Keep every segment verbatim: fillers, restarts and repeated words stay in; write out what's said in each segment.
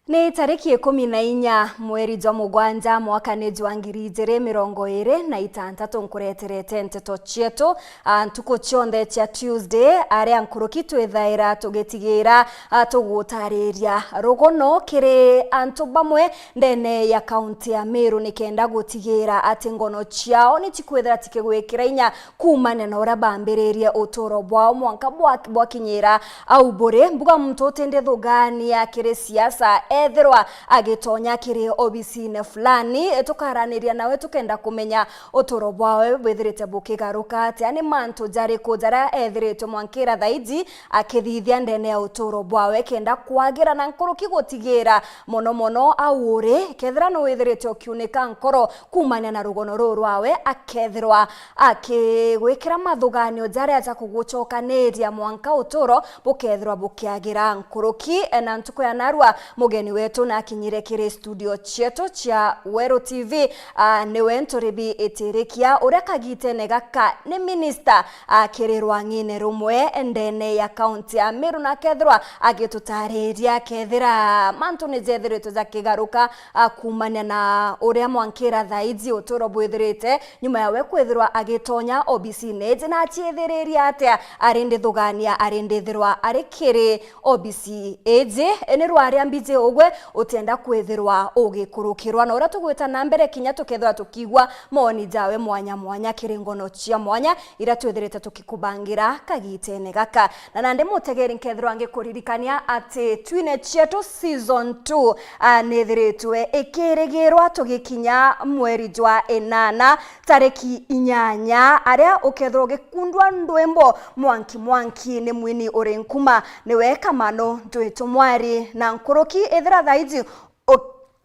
Ni tariki ikumi na inya mweri jwa mugwanja mwaka ni jwa ngiri ijiri mirongo iri na itantatu nkureterete nteto cietu, a, ntuku cionthe cia Tuesday, aria nkuruki twithaira tugitigira, a, tugutariria rugono kiri antu bamwe ndene ya kaunti ya Meru nikenda gutigira ati ngono ciao ni cikwithira tikigwikira inya kuumania na uria bambiririe uturo bwao mwanka bwa-, bwakinyira au buri. Mbuga muntu utindithugania kiri siasa ethirwa agitonya kiri obisine fulani, tukaraniria nawe tukenda kumenya uturo bwawe bwithirite bukigaruka atia, ni mantu jariku jaria ethiritwe mwankira thaiji akithithia ndene ya uturo bwawe kenda kwagira na nkuruki gutigira mono mono au uri, kethira ni withirite ukiunika nkoro kuumania na rugono ruu rwawe, akethirwa akigwikira mathuganio jaria ja kugucokaniria mwanka uturo bukethirwa bukiagira nkuruki. Na ntuku ya narua, mugeni wetu nakinyire kiri studio cietu cia Weru T V, a, niwe Nturibi Itirikia, uria kagitene gaka ni minista, a, kiri rwang'ine rumwe ndene ya kaunti ya Meru, na akethirwa agitutariria kethira mantu ni jethiritwe jakigaruka, a, kuumania na uria mwankira thaiji uturo bwithirite nyuma yawe kwithirwa agitonya obisine iji, na aciithiriria atia ari ndithugania ari ndithirwa ari kiri obisi iji. Ni rwaria mbiji ugwe utienda kwithirwa ugikurukirwa, na uria tugwita na mbere kinya tukethirwa tukiigua moni jawe mwanya mwanya kiri ngono cia mwanya iria twithirite tukikubangira kagitene gaka. Na nandi mutegeri nkethirwa ngikuririkania ati Twine Cietu season two, a, nithiritwe ikirigirwa tugikinya mweri jwa inana, tariki inyanya, aria ukethirwa ugikundwa ndwimbo mwanki mwanki ni mwini uri nkuma, niwe Kamano Ntwitu Mwari. Na nkuruki ithira thaiji u-,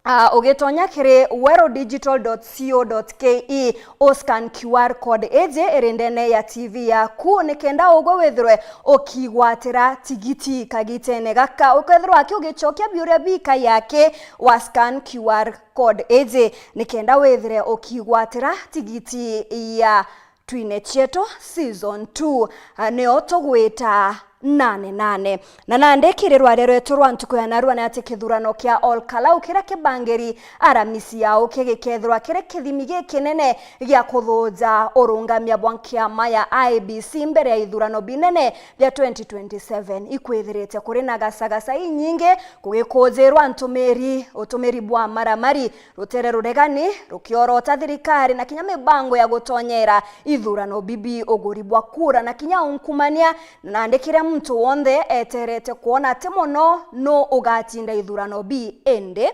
a, ugitonya kiri weru digital dot co dot ke, uscan Q R code iji iri ndene ya T V yaku, nikenda ugwe withirwe ukigwatira tigiti kagitene gaka. Ukethirwa aki ugicokia biuria bika yaki, wascan Q R code iji nikenda withire ukigwatira tigiti ya Twine Cietu season two, a, nio tugwita nane nane. Na nandi kiri rwaria rwetu rwa ntuku ya narua ni ati kithurano kia Ol Kalou kiria kibangiri aramisi ya uki gikethirwa kiri kithimi gikinene gia kuthuja urungamia bwa nkiama ya I E B C mbere ya ithurano binene bia twenty twenty-seven. Ikwithirite kuri na gasagasa inyingi kugikujirwa ntumiri, utumiri bwa maramari, rutere ruregani, rukiorota thirikari na kinya mibango ya gutonyera ithurano bibi, uguri bwa kura na kinya unkumania, na nandi kiria muntu wonthe eterete kwona ati mono nu ugatinda ithurano bi. Indi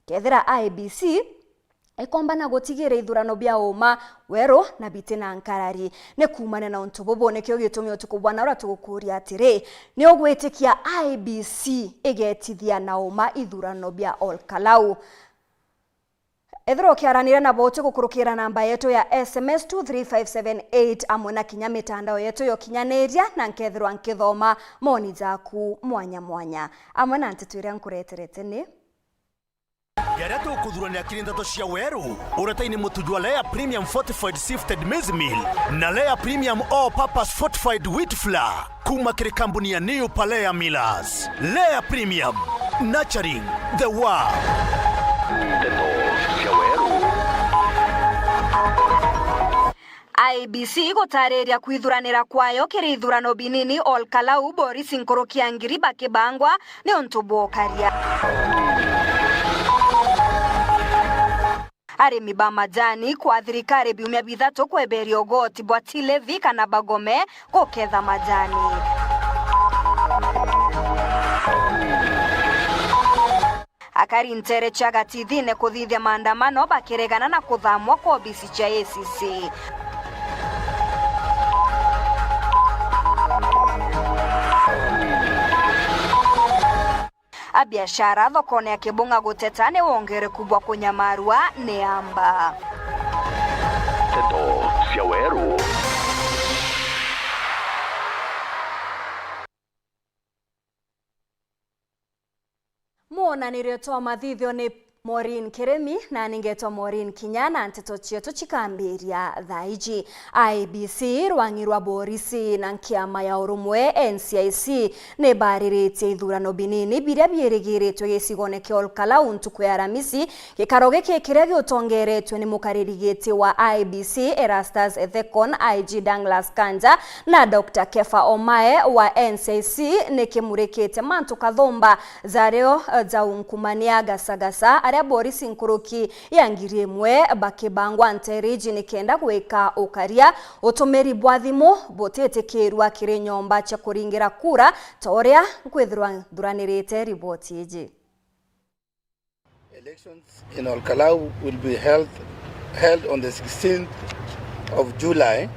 kethira I E B C ikombana gutigira ithurano bia uma, weru na biti na nkarari. Ni kuumania na untu bubu nikio gitumi utuku bwa narua tugukuria atiri, ni ugwitikia I E B C igetithia na uma ithurano bia Ol Kalou? Ethirwa ukiaranira na botu gukurukira namba yetu ya S M S two three five seven eight amwe na kinya mitandao yetu ya ukinyaniria, na nkethirwa nkithoma moni jaku mwanya mwanya. Amwe na nteto iria nkureterete ni: Jaria tukuthuranira kiri nteto cia weru, uretaini mutu jwa Lea Premium Fortified Sifted Maize Meal na Lea Premium All Purpose Fortified Wheat Flour. Kuma kiri kambuni ya New Palea Millers. Lea Premium, nurturing the world. Nteto cia weru. I E B C igutariria kwithuranira kwayo kiri ithurano binini Ol Kalou, Boris nkuruki ya ngiri bakibangwa ni untu bwa ukaria. Arimi ba majani kwa thirikari biumia bithatu kweberia ugoti bwa tea levy kana bagome guketha majani. Akari ntere cia Gatithine kuthithia maandamano bakiregana na kuthamwa kwa obisi cia A C C. Abiashara thokone ya Kibung'a guteta ni wongereku bwa kunyamarua ni amba. Nteto cia weru. Mwonanirio twa mathithio ni Maureen Kirimi, na ningetwa Maureen Kinya, na nteto cietu cikambiria thaa iji. I E B C, rwang'i rwa borisi na nkiama ya urumwe, N C I C, ni bariritie ithurano binini biria biirigiritwe gicigone kia Ol Kalou ntuku ya Aramisi, gikaro giki kiria giutongeretwe ni mukariri giti wa I E B C, Erastus Ethekon, I G Douglas Kanja, na Doctor Kefa Omae wa N C I C ni kimurikite mantu kathumba jario, eh, ja unkumania gasagasa aria borisi nkuruki ya ngiri imwe bakibangwa nteere iji nikenda gwika ukaria, utumiri bwa thimu butitikirua kiri nyomba cia kuringira kura ta uria nkwithirwa nthuranirite riboti iji. Elections in Ol Kalou will be held, held on the sixteenth of July,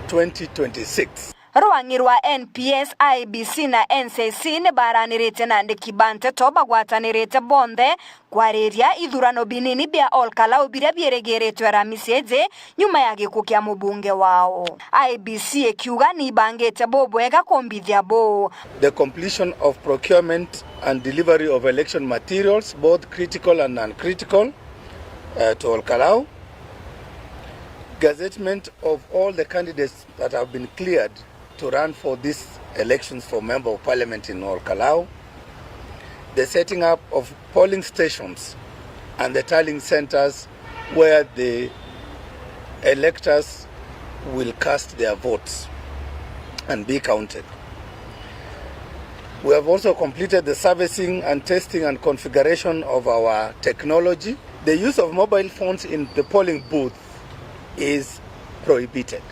twenty twenty-six. Rwang'i rwa N P S, I E B C na N C I C ni baranirite na andiki ba nteto bagwatanirite bonthe kwariria ithurano binini bia Ol Kalou biria biirigiritwe Aramisi iji nyuma ya gikuu kia mubunge wao. I E B C ikiuga ni ibangite bubwega kumbithia buu. The completion of procurement and delivery of election materials, both critical and non-critical, uh, to Ol Kalou. Gazettement of all the candidates that have been cleared to run for these elections for Member of Parliament in Ol Kalou. The setting up of polling stations and the tallying centres where the electors will cast their votes and be counted. We have also completed the servicing and testing and configuration of our technology. The use of mobile phones in the polling booth is prohibited.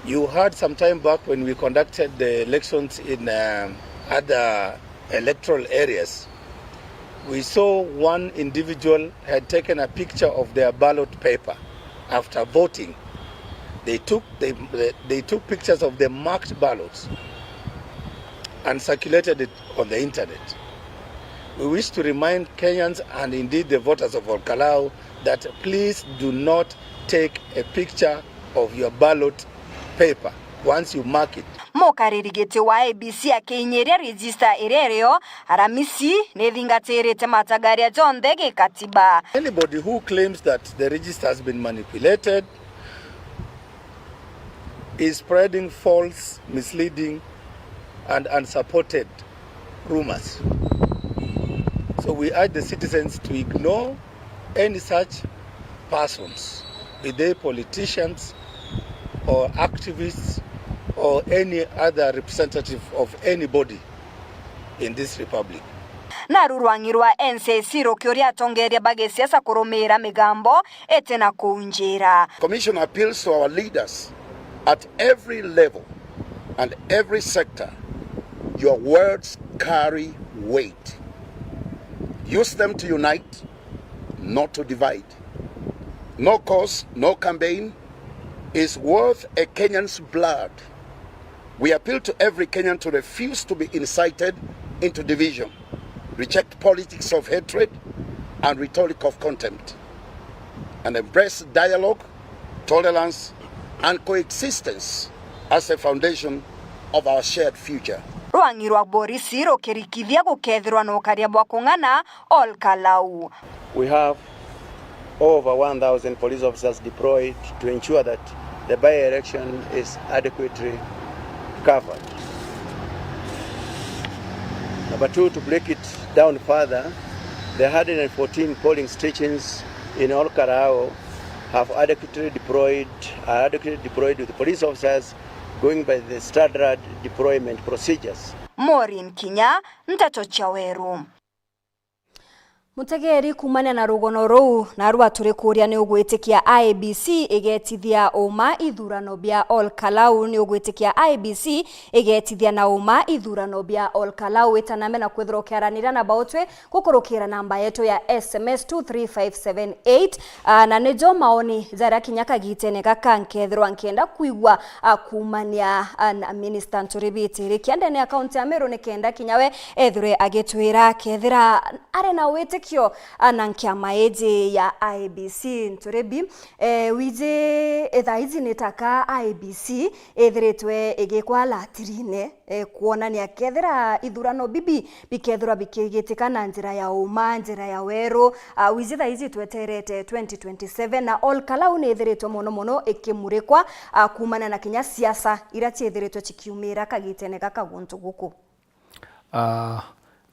You heard some time back when we conducted the elections in, um, other electoral areas, we saw one individual had taken a picture of their ballot paper after voting. They took, they, they took pictures of the marked ballots and circulated it on the internet. We wish to remind Kenyans and indeed the voters of Ol Kalou that please do not take a picture of your ballot paper once you mark it. Mukariri giti wa I E B C akiinyiria register iria irio Aramisi ni ithingatirite matagaria jonthe gikatiba. Anybody who claims that the register has been manipulated is spreading false, misleading, and unsupported rumors. So we urge the citizens to ignore any such persons, be they politicians or activists or any other representative of anybody in this republic. Naru rwang'i rwa N C I C rukiuria atongeria ba gisiasa kurumiira migambo iti na kuunjira. Commission appeals to our leaders at every level and every sector. Your words carry weight. Use them to unite, not to divide. No cause, no campaign is worth a Kenyan's blood. We appeal to every Kenyan to refuse to be incited into division, reject politics of hatred and rhetoric of contempt, and embrace dialogue, tolerance, and coexistence as a foundation of our shared future. Rwang'i rwa borisi rukirikithia gukethirwa na ukaria bwa kung'ana Ol Kalou. We have over one thousand police officers deployed to ensure that the by-election is adequately covered. Number two, to break it down further, the hundred and fourteen polling stations in Ol Kalou have adequately deployed, are adequately deployed with police officers going by the standard deployment procedures. Maureen Kinya, Nteto cia Weru. Mutegeri kuumania na rugono ruu, narua turikuuria ni ugwitikia I E B C igetithia uma ithurano bia Ol Kalou? Ni ugwitikia I E B C igetithia na uma ithurano bia Ol Kalou? Wita na mbere na kwithirwa ukiaraniria na bautwi gukurukira namba yetu ya S M S two three five seven eight. Ah, na nijo maoni jaria kinya kagitene gaka nkethirwa nkienda kwigua, ah, kuumania, ah, na Minister Nturi Bitiri kia ndene ya kaunti ya Meru, nikenda kinya we ethirwe agitwira kethira ari na witikia kio, a, na nkiama iji ya I E B C. Nturibi, eh, wiji, eh, thaa iji ni taka I E B C ithiritwe igikwa latirine, eh, kwonania kethira ithurano bibi bikethirwa bikigitika na njira ya uma, njira ya weru. Ah, wiji thaa iji tweterete twenty twenty-seven, na Ol Kalou ni ithiritwe mono mono ikimurikwa, ah, kuumana na kinya siasa iria ciithiritwe cikiumira kagitene gaka guntu guku. Ah,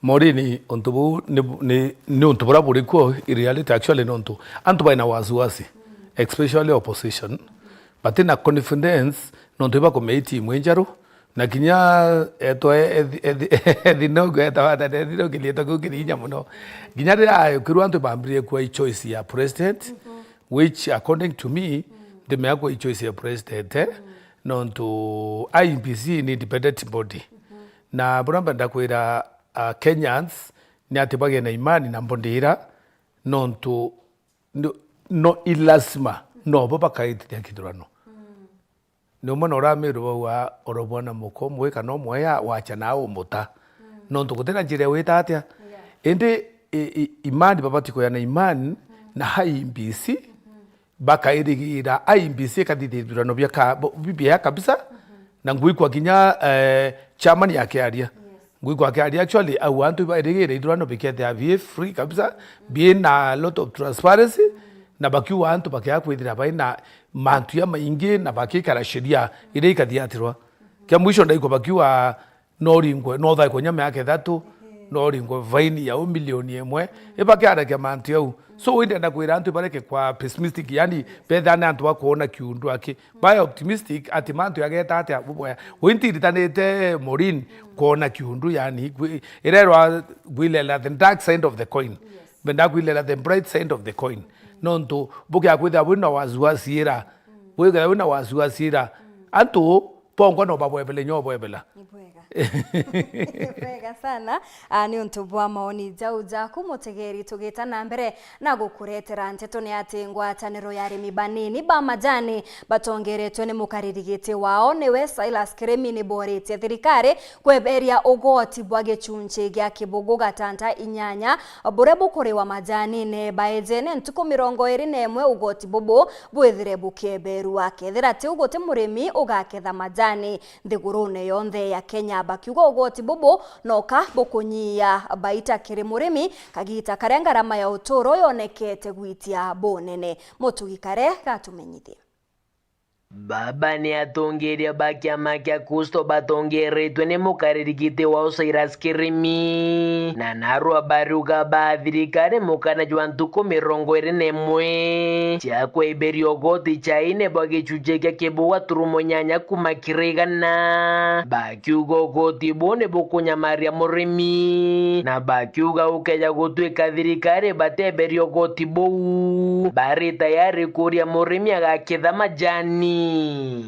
Maureen, untu buu ni, ni, ni untu buria buri kuo in reality, actually, nontu antu baina wasiwasi, especially opposition, batina confidence nontu ibakumea itimu injeru, na kinya etwa ethi-, ethi-, ethinogu, etawa ata, ethinogu ni etwa kiu kiri inya mono. Kinya riria aukirwa antu bambiririe kuwa i choice ya president, which according to me, ndimea kuwa i choice ya president, eh? Nontu I E B C ni independent body. Na buria mbenda kwira, uh, Kenyans ni ati bagie na imani na mbondira, nontu no, no i lazima nobo bakaitithia kithurano. Ni umwe na uramirwe bauga, oro bwana muko mwi kana umwe ya wacha na umuta. Nontu gutina njira wita atia. Indi i, i, imani babati kuya na imani na I E B C, bakairigira I E B C ikathithia ithurano bia ka-, bo-, bibiea kabisa, na ngwikwa kinya, eh, chairman akiaria. Ngwikwa akiaria, actually, au antu ibairigire ithurano bikethia bi free kabisa, bina lot of transparency, na bakiuga antu bakea kwithira baina mantu jamaingi na bakikara sheria iria ikathiatirwa. Kia mwisho ndaigua bakiuga no ringwe, no thaikwe nya miaka ithatu, no ringwe faini ya u milioni imwe. Ibakiaragia mantu jau. So, indenda kwira antu ibareke kwa pessimistic, yani, betha ni antu bakwona kiundu aki. Bae optimistic ati mantu yageta atia bubwea. Wintiritanite Maureen kwona kiundu, yani, kwi-, irerwa gwilera the dark side of the coin. Mbenda kwilera the bright side of the coin. Nontu bukia kwithira bwina wasiwasi ira. Bwithira bwina wasiwasi ira. Antu bongwa no babwebele nyo bwebela. Ni bwega. Ni bwega sana. Ah, ni untu bwa maoni jau jaku, mutegeri, tugita na mbere na gukuretera nteto ni ati ngwataniro ya arimi banini ba majani batongeretwe ni mukariri giti wao niwe Silas Kirimi ni boritie thirikari kweberia ugoti bwa gichunchi gia kibugu gatanta inyanya buria bukuriwa majanine baejene ntuku mirongo iri na imwe ugoti bubu bwithire bukieberua. Kethira tiu guti murimi ugaketha majani. Nthigurune yonthe ya Kenya bakiuga ugoti bubu noka bukunyia baita kiri murimi, kagita karia ngarama ya uturo yonekete gwitia bunene. Mutugi Kare gatumenyithie. Baba ni atongeria ba kiama kia KUSTO batongeretwe ni mukariri giti wao Cyrus Kirimi, na narua bariuga ba thirikari mukana jwa ntuku mirongo iri na imwe cia kwaiberia ugoti chaine bwa gichunchi kia kibu gaturumo nyanya kuma kiri igana, bakiuga ugoti buu ni bukunyamaria murimi, na bakiuga ukeja gutwika thirikari bateberia ugoti buu, bari tayari kuria murimi agaketha majani.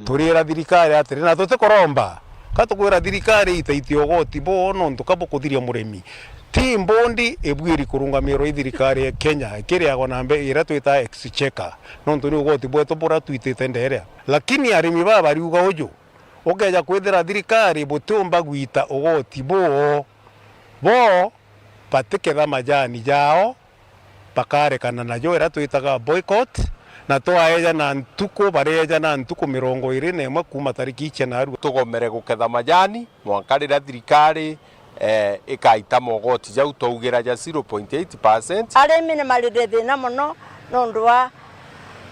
Turira thirikari atiri, na tutikuromba, ka tukwira thirikari itaitie ugoti buu nontu ka bukuthiria murimi. Ti mbondi ibwiri kurungamirwa i thirikari ya Kenya ikiriagwa na mbe iria twitaga exchequer, nontu ni ugoti bwetu buria twitite nderea. Lakini arimi baba bariuga uju, ukeja kwithira thirikari butiumba gwita ugoti buu, bo batiketha majani jao, bakarekana najo iria twitaga boycott, na twaeja na ntuku, bareja na ntuku mirongo iri na imwe kuuma tariki icia narua. Tugomere guketha majani mwanka riria thirikari, eh, ikaita mogoti jau twaugira ja zero point eight percent. Arimi ni marire thina mono nontu wa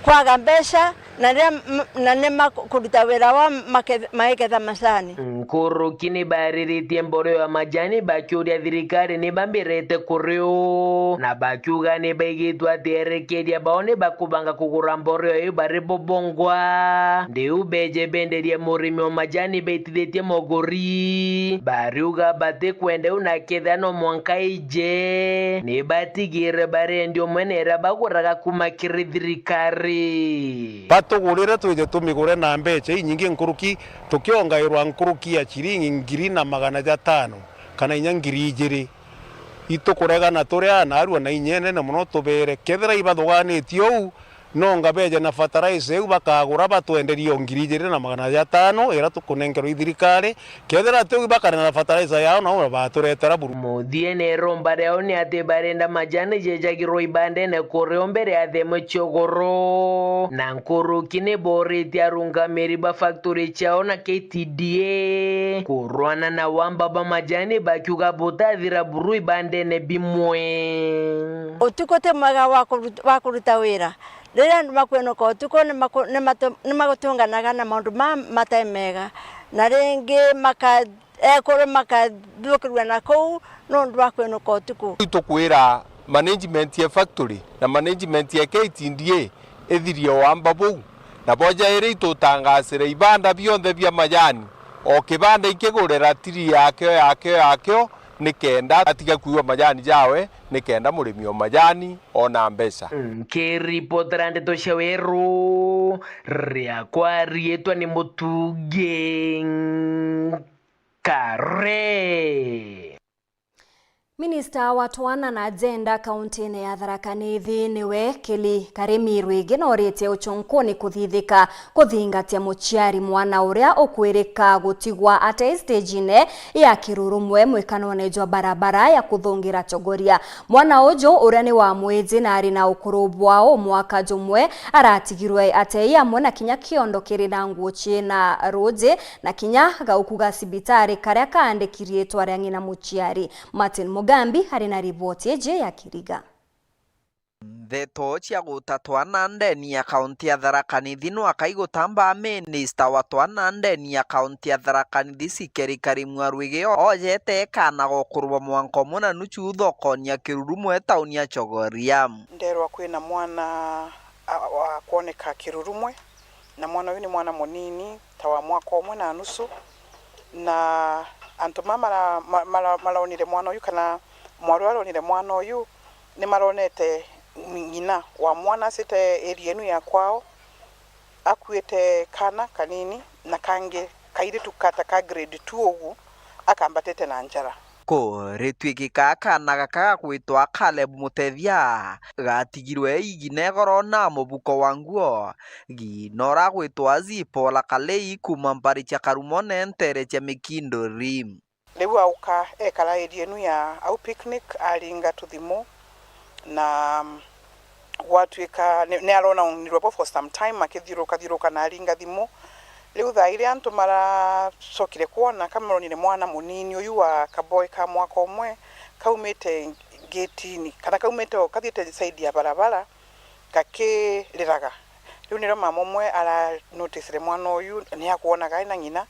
kwaga mbeca na riria m-, na ni makuruta wira wa make-, maiketha macani. Nkuruki ni bariritie mboreo ya majani bakiuria thirikari ni bambirite kuri u, na bakiuga ni baigitwe ati erekeria bao ni bakubanga kugura mboreo iu bari bo bongwa. Ndiu beje benderie murimi wa majani baitithitie moguri, bariuga batikwenda u na kethira no mwanka ije, ni batigire barendia umwe na iria baguraga kuma kiri thirikari. Batugurire twije tumigure na mbeca inyingi nkuruki, tukiongairwa nkuruki ya ciringi ngiri na magana jatano kana inya ngiri ijiri. Itukuregana turi anarua na inya inene mono tubere. Kethira ibathuganitie uu, Nonga beje na fertilizer iu bakagura batwenderie o ngiri ijiri na magana jatano, ira tukunenkerwa i thirikari. Kethira tiu bakare na fertilizer yao, nao baturetera buru. Muthiene iromba riao ni ati barenda majani jejagirwa ibandene kuria o mbere ya themo ciogoro. Na nkuruki ni boritie arungamiri ba factory ciao na K T D A kurwana na wamba ba majani, bakiuga butathira buru ibandene bimwe. Utuku ti mwega wa kuruta, wa kuruta wira. Riria andu makwinuka utuku, ni maku-, ni matu-, ni magutunganaga na maundu ma matai mega, na ringi maka-, ekuru makathukirua na kuu nundu wa kwinuka utuku. Itukwira management ya factory na management ya K T D A ithirie wamba buu, na bojairi itutangasire ibanda bionthe bia majani, o kibanda ikigure ratiri yakio, yakio, yakio, nikenda atiga kuua majani jawe, nikenda murimi o majani ona mbeca. Nkiripotera ndeto cia Weru, riakwa riitwa ni Mutugi Kare. Minista wa twana na jenda kauntiine ya Tharaka Nithi niwe Kelly Karimi Rwigi noritie ucunkuni kuthithika kuthingatia muciari mwana uria ukwirika gutigwa ate stejine ya Kirurumwe mwikanone jwa barabara ya kuthungira Chogoria. Mwana uju uria ni wa mwiji na ari na ukuru bwa o mwaka jumwe aratigirwe atei amwe na kinya kiondo kiri na nguo ciina ruuji na kinya gauku ga cibitari karia kaandiki riitwa ria ng'ina muciari. Martin Mugambi ari na riboti iji ya Kiriga. Ndeto cia guta twana ndeni ya kaunti ya Tharaka Nithi nwakai gutambaa minista wa twana ndeni ya kaunti ya Tharaka Nithi Sikeri Karimwa Rwigi ojete kaana ga ukuru bwa mwanka umwe na nuchu thokoni ya Kirurumwe tauni ya Chogoria. Nderwa kwina mwana a, wa kwoneka Kirurumwe, na mwana uyu ni mwana munini, ta wa mwaka umwe na nusu, na antu ma mara-, ma-, mara-, maronire mwana uyu, kana mwaru aronire mwana uyu, ni maronete ng'ina wa mwana acite area inu ya kwao, akuite kana kanini, na kangi kairitu kata ka grade two ugu, akambatite na njara. Kurituikika kana gaka gagwitwa Caleb Mutethia, gatigirwe igine igoro na mubuko wa nguo, gina uragwitwa Zipola Kalei kuuma mbari cia Karumone ntere cia Mikinduri. Riu auka ekara area inu ya au picnic, aringa tuthimu, na gwatuika ni, ni aronanirwe bo for some time akithiuruka thiuruka na aringa thimu. Riu thaa iria antu maracokire kwona, kamaronire mwana munini uyu wa kaboy ka mwaka umwe kaumite ngetini, kana kaumite o kathiite side ya barabara gakiriraga. Riu nirio mama umwe ara noticire mwana uyu ni akwonaga ari na ng'ina,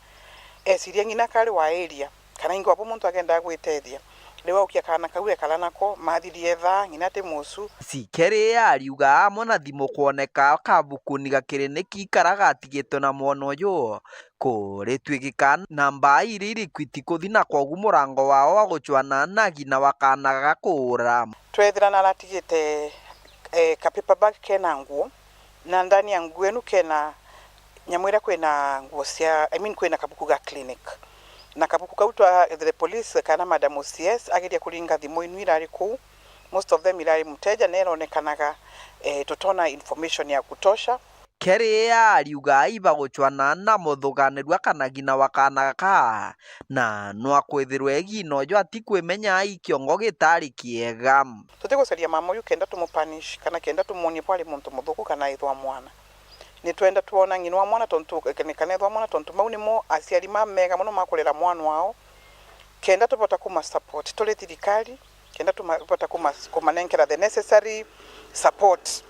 eciria ng'ina kari wa area, kana ingi wabo muntu akendaga gwitethia. Riu aukia kaana kau ekara nako, mathirie etha ng'ina ti mucu. Sikeri ariuga amwe na thimu kwoneka kabukuni ga kiriniki kara gatigitwe na mwana uyu, kurituikika namba iria irikwiti kuthi na kwogu murango wao wa gucwana na ng'ina wa kaana gakuura. Twethira na aratigite, eh, ka paper bag kena nguo, na ndani ya nguo inu kena nyamu iria kwina nguo cia, I mean, kwina kabuku ga clinic. Na kabuku kau twa the police kana madam O C S ageria kuringa thimu inu irari kuu, most of them irari muteja, na ironekanaga, eh, tutona information ya kutosha. Keri ariuga ibagucwana na muthuganirua kana ng'ina wa kaana gaka, na nwakwithirwa egina uju atikwimenya i kiongo gitari kiega. Tutigucaria mama uyu kenda tumupunish kana kenda tumwonie bwari muntu muthuku kana ithwa mwana. Ni twenda twona ng'ina wa mwana tontu, kana ithwa mwana tontu mau nimo aciari ma mega muno ma kurera mwana wao. Kenda tubota kuma support turi thirikari, kenda tuma-, tubota kuma-, kumanenkera the necessary support.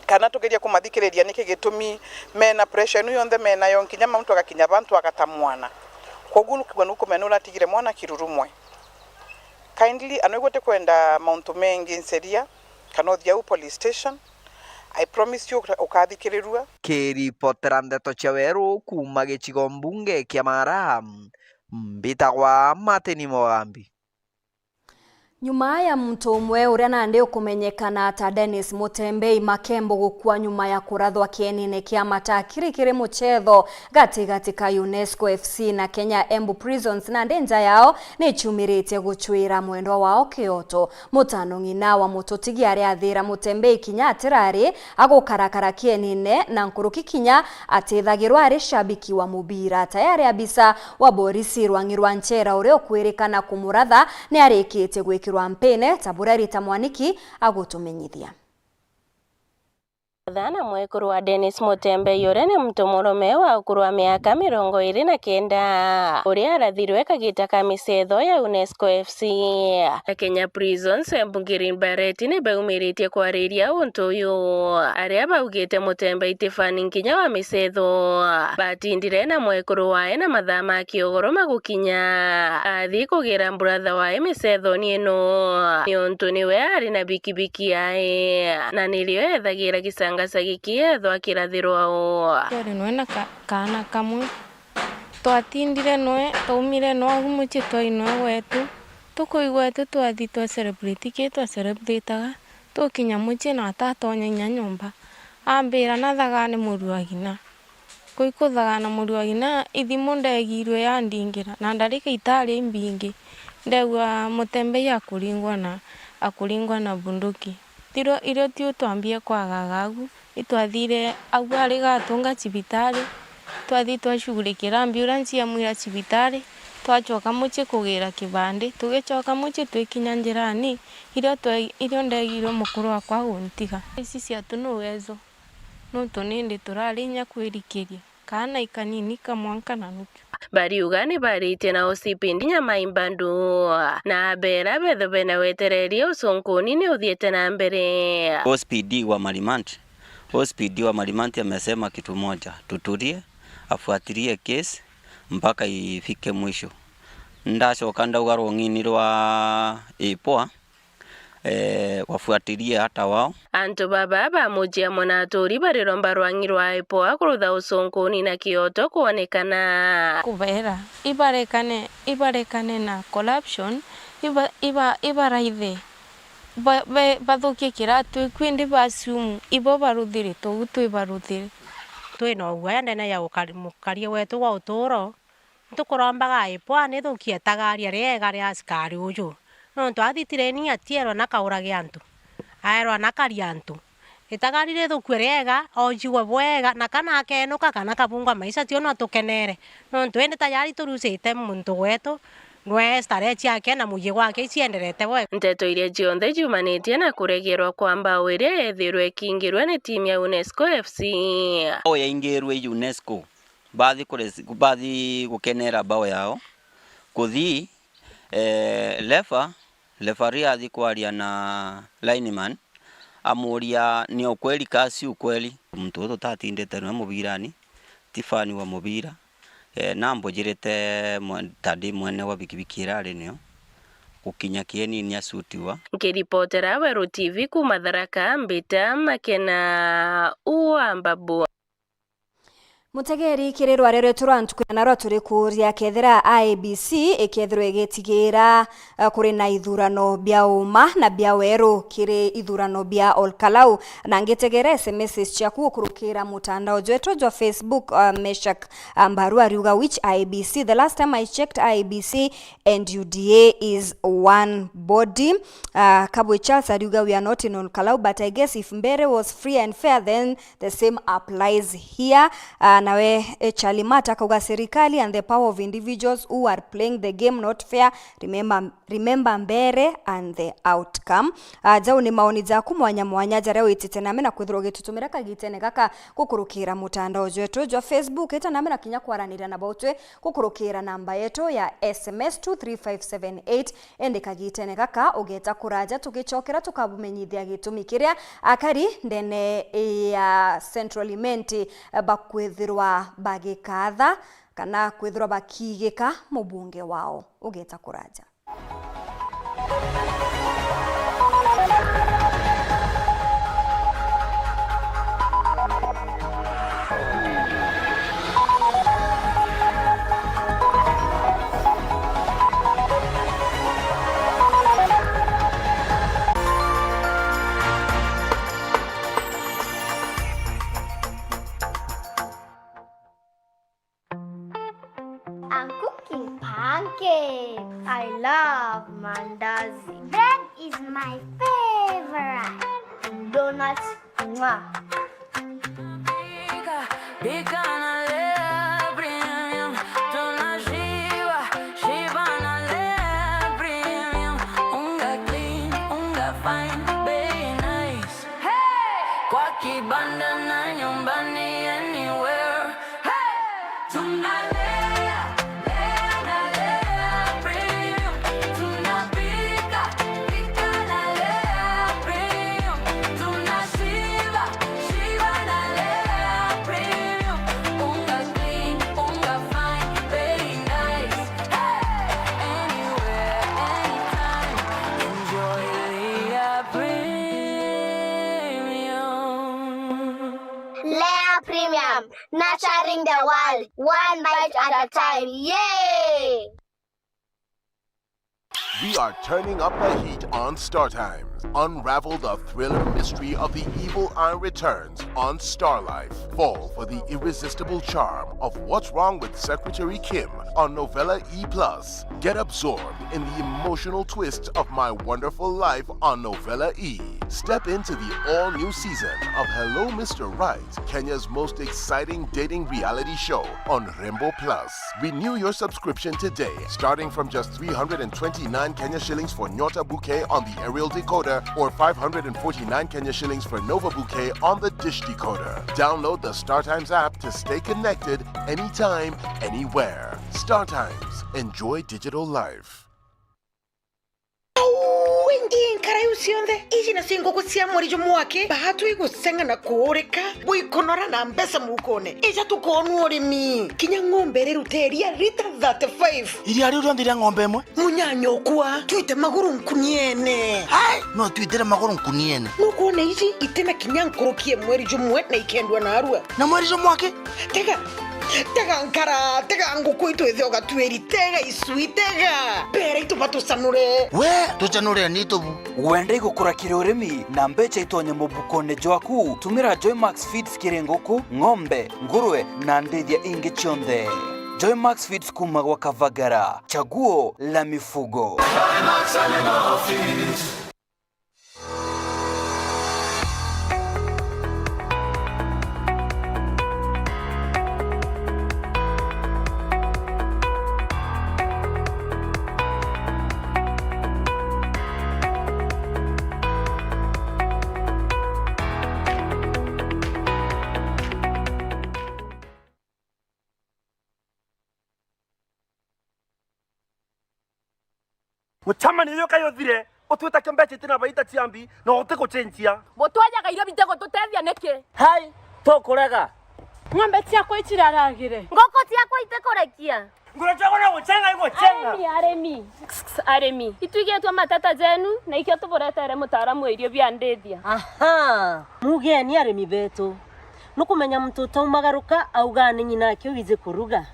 Kana tugeria kumathikiriria niki gitumi mena pressure inu yonthe menayo, nkinya muntu agakinya bantu agata mwana. Kwoguo nukuga nukumenya nuratigire mwana kirurumwe. Kindly, anwigua tikwenda mauntu mengi nceria, kana uthia au police station. I promise you uka-, ukathikirirua. Kiripotera ndeto cia weru kuuma gicigo mbunge kia Mara, mbitagwa Martin Mogambi. Nyuma ya muntu umwe uria nandi ukumenyekana ta Dennis Mutembei Makembo gukua nyuma ya kurathwa kienine kia matakiri kiri muchetho gatigati ka UNESCO F C na Kenya Embu Prisons, nandi nja yao ni ciumiritie gucwira mwendwa wao kioto. Mutano ng'ina wa mututigi aria athira Mutembei kinya atirari agukarakara kienine na nkuruki kinya atithagirwa ari shabiki wa mubira. Tayari abisa wa borisi rwang'i rwa Nchera uria ukwirikana kumuratha ni arikitie gwikirwa mpine ta buria Rita Mwaniki agutumenyithia. Thana mwekuru wa Dennis Mutembei uria ni muntu murume wa ukuru wa miaka mirongo iri na kenda uria arathirwe kagita ka micetho ya UNESCO F C. Na Kenya Prisons Embu Green Beret ni baumiritie kwariria untu uyu, aria baugite Mutembei ti fan nginya wa micetho. Batindire na mwekuru wae na mathaa ma kiogoro magukinya, athi kugira mburatha wae micethoni ino, niuntu niwe ari na bikibiki yae, na nirio ethagira gicangaca giki ethwa akirathirwa o. Twari noe na ka-, kaana kamwe. Twatindire noe, twaumire noe au mucii twai noe gwetu. Tukuigua tu twathi twa celebrate ki twa celebrataga, tukinya mucii na atatonya inya nyomba. Ambira, "Nathagane muru wa ng'ina." Kui kuthagana muru wa ng'ina, ithimu ndegirwe yandingira, na ndarika itari imbingi, ndegua Mutembei akuringwa na, akuringwa na bunduki. Thiro, irio tiu twambie kwagaga agu, itwathire agu ari gatunga cibitari, twathi twashughulikira ambulance yamwira cibitari, twachoka mucii kugira kibandi. Tugichoka mucii twikinya njirani, irio twe-, irio ndegirwe mukuru wakwa aguntiga. Ici ciatu ni uwezo, nontu nindi turari inya kwirikiria. Kaana ikanini ka mwanka na nuku. Bariuga ni baritie na O C P D Nyamai Mbadu, na abera betho bena wetereria ucunkuni ni uthiete na mbere. O C P D wa Marimanti, O C P D wa Marimanti amesema kitu moja, tutulie, afuatilie case mpaka ifike mwisho. Ndacoka ndauga rwong'ini rwa IPOA, eh, wafuatilie hata wao. Antu baba ba mucii amwe na aturi bariromba rwang'i rwa IPOA kurutha ucunkuni na kioto kwonekana. Kubera, ibarekane, ibarekane na corruption, iba-, iba-, ibaraithe, ba-, be-, bathukie kiratu iku indi basumu, ibo baruthire, tou twi baruthire. Twina uguaya ndene ya ukari-, mukaria wetu wa uturo. Ntukurombaga IPOA nithukie itagaria riega ria askari uju, nontu athitire ni atierwa na kaurage antu, aerwa na karia antu. Itagari rithukue riega, ojigwe bwega, na kana akenuka kana kabungwa maisha, tio no tukenere, nontu indi tayari turucite muntu gwetu, ndwe starehe ciake na mucii gwake icienderete bwega. Nteto iria cionthe ciumanitie na kuregerwa kwa mbao iria yethirwe ikingirwe ni timu ya UNESCO F C. Mbao yaingirwe UNESCO. Bathi kure-, bathi gukenera bao yao. Kuthi, eh, refa, referee athi kwaria na lineman, amuria, "Ni ukweli ka si ukweli?" Muntu uyu tutatindite nwe mubirani, ti fan wa mubira. Eh, na mbujirite mwe-, ta ndi mwene wa bikibiki irari nio, gukinya kienini acutiwa. Nkiripotera Weru T V kuuma Tharaka, mbita Makena wa Mbabu. Mutegeri, kiri rware rwetu rwa ntuku ya narua turi kuuria kethira I E B C ikethirwa igitigira, eh, kuri na ithurano bia uma na bia weru kiri ithurano bia Olkalau. Na ngitegera S M S ciaku gukurukira mutandao jwetu jwa Facebook, eh, Meshak, eh, Mbaru ariuga, "Which I E B C? The last time I checked, I E B C and U D A is one body." Ah, Kabwe Charles ariuga, "We are not in Olkalau, but I guess if Mbere was free and fair, then the same applies here." Ah, nawe, eh, Charlie Mata akauga, "Serikali and the power of individuals who are playing the game not fair. Remember, remember Mbere and the outcome." Ah, jau ni maoni jaku mwanya mwanya jaria witite name na kwithirwa ugitutumira kagitene gaka gukurukira mutandao jwetu jwa Facebook, ita name na kinya kwaraniria na bautwi gukurukira namba yetu ya S M S two three five seven eight. Indi kagitene gaka ugeta kuraja, tugicokera tukabumenyithia gitumi kiria akari ndene ya Central Imenti bakwithirwa bagikatha kana kwithirwa bakigika mubunge wao. Ugeta kuraja. Mandazi. Bread is my favorite. Donuts. Mwah. Pika, pika na Lea Premium. Tunashiba, shiba na Lea Premium. Unga clean, unga fine, bei nice. Hey! Kwa kibanda na nyumbani, anywhere. Hey! Tunalea, lea na Lea Premium. Tunapika, pika na Lea Premium. Tunashiba, shiba na Lea Premium. Unga clean, unga fine, very nice. Hey! Anywhere, anytime, enjoy Lea Premium. Lea Premium, nurturing the world, one bite at a time. Yay! We are turning up the heat on Star Times. Unravel the thriller mystery of the evil eye returns on Star Life. Fall for the irresistible charm of What's Wrong with Secretary Kim on Novella E plus. Get absorbed in the emotional twist of My Wonderful Life on Novella E. Step into the all-new season of Hello Mister Right, Kenya's most exciting dating reality show on Rembo Plus. Renew your subscription today, starting from just three hundred and twenty-nine Kenya shillings for Nyota Bouquet on the aerial decoder or five hundred and forty-nine Kenya shillings for Nova Bouquet on the dish decoder. Download the StarTimes app to stay connected anytime, anywhere. StarTimes. Enjoy digital life. Au, ingi nkara iu cionthe, iji nacio nguku cia mweri jumwe aki, baatwi guceng'a na kuurika, bwikunora na mbeca mukone. Ija tukoonua urimi. Kinya ng'ombe irirute iria lita thirty-five. Iria riu rionthe ria ng'ombe imwe? Munyanya ukwa, twite maguru nkuniene. Hai, no twitire maguru nkuniene. Nukwona iji itina kinya nkuruki ya mweri jumwe na ikendwa narua. Na mweri jumwe aki? Tega, tega nkara, tega nguku itu ithe ugatuiri, tega icui, tega. Mbera itu batucanure. We, tucanure ni tubu. Wenda igukura kiri urimi na mbeca itonye mubukone jwaku, tumira Joymax Feeds kiri nguku, ng'ombe, ngurwe na ndithia ingi cionthe. Joymax Feeds kuma gwa Kavagara, chaguo la mifugo. Mucemanio uyu kai uthire, utwita kio mbeca itina baita ciambi, na utigucenjia. Butwajaga irio bitigututethia niki? Hai, tukurega. Ng'ombe ciakwa itiraragire. Ngoko ciakwa itikurekia. Nguru ciakwa no gucenga igucenga. Arimi, arimi. Arimi. Itwigitwe mateta jenu, na ikio tuburetere mutaaramu wa irio bia ndithia. Aha, mugeni arimi betu. Nukumenya muntu utaumagaruka augaa ni nyina ake wiji kuruga.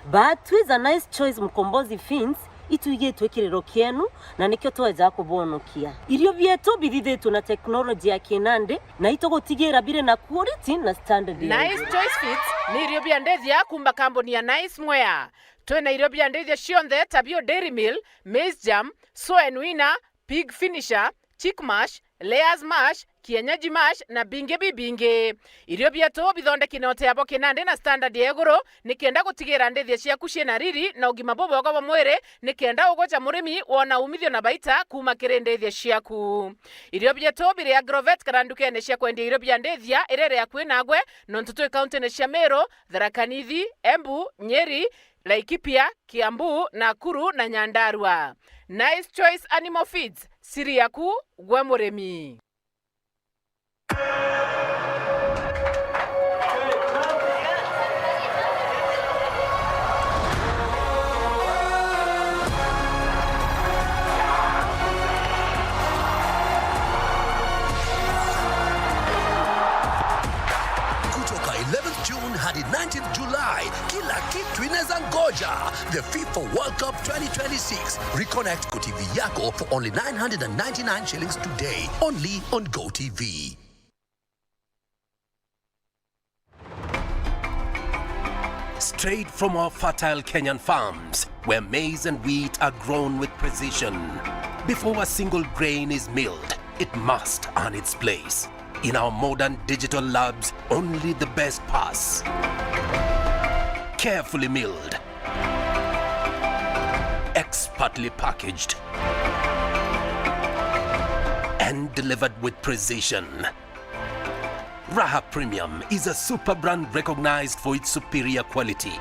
But with a nice choice Mkombozi Feeds, itwigitwe kiriro kienu, na nikio tweja kubonokia. Irio bietu bithithitwe na teknoloji ya kinandi, na itugutigira biri na quality na standard ya Nice iguru. Choice Feeds ni irio bia ndithia kuma kambuni ya Nice Mwea. Twina irio bia ndithia cionthe ta bio Dairy Meal, Maize Germ, Soen Winner, Pig Finisher, Chick Mash, Layers Mash, Kienyeji Mash na bingi bibingi. Irio bietu bithondeki na uteabo kinandi na standard ya iguru, nikenda gutigira ndithia ciaku ciina riri na ugima bubwega bwa mwiri, nikenda ugwe ja murimi wona umithio na baita kuma kiri ndithia ciaku. Irio bietu biri Agrovet kana ndukene cia kwendia irio bia ndithia iria iri akui nagwe, nontu twi kauntine cia Meru, Tharaka Nithi, Embu, Nyeri, Laikipia, Kiambu, Nakuru na Nyandarua. Nice Choice Animal Feeds, siri yaku gwe murimi. Kutoka eleventh June hadi nineteenth July, kila kitu inaweza ngoja. The FIFA World Cup twenty twenty-six. Reconnect kwa T V yako for only nine hundred and ninety-nine shillings today, only on GoTV. Straight from our fertile Kenyan farms, where maize and wheat are grown with precision. Before a single grain is milled, it must earn its place. In our modern digital labs, only the best pass. Carefully milled, expertly packaged, and delivered with precision. Raha Premium is a super brand recognized for its superior quality.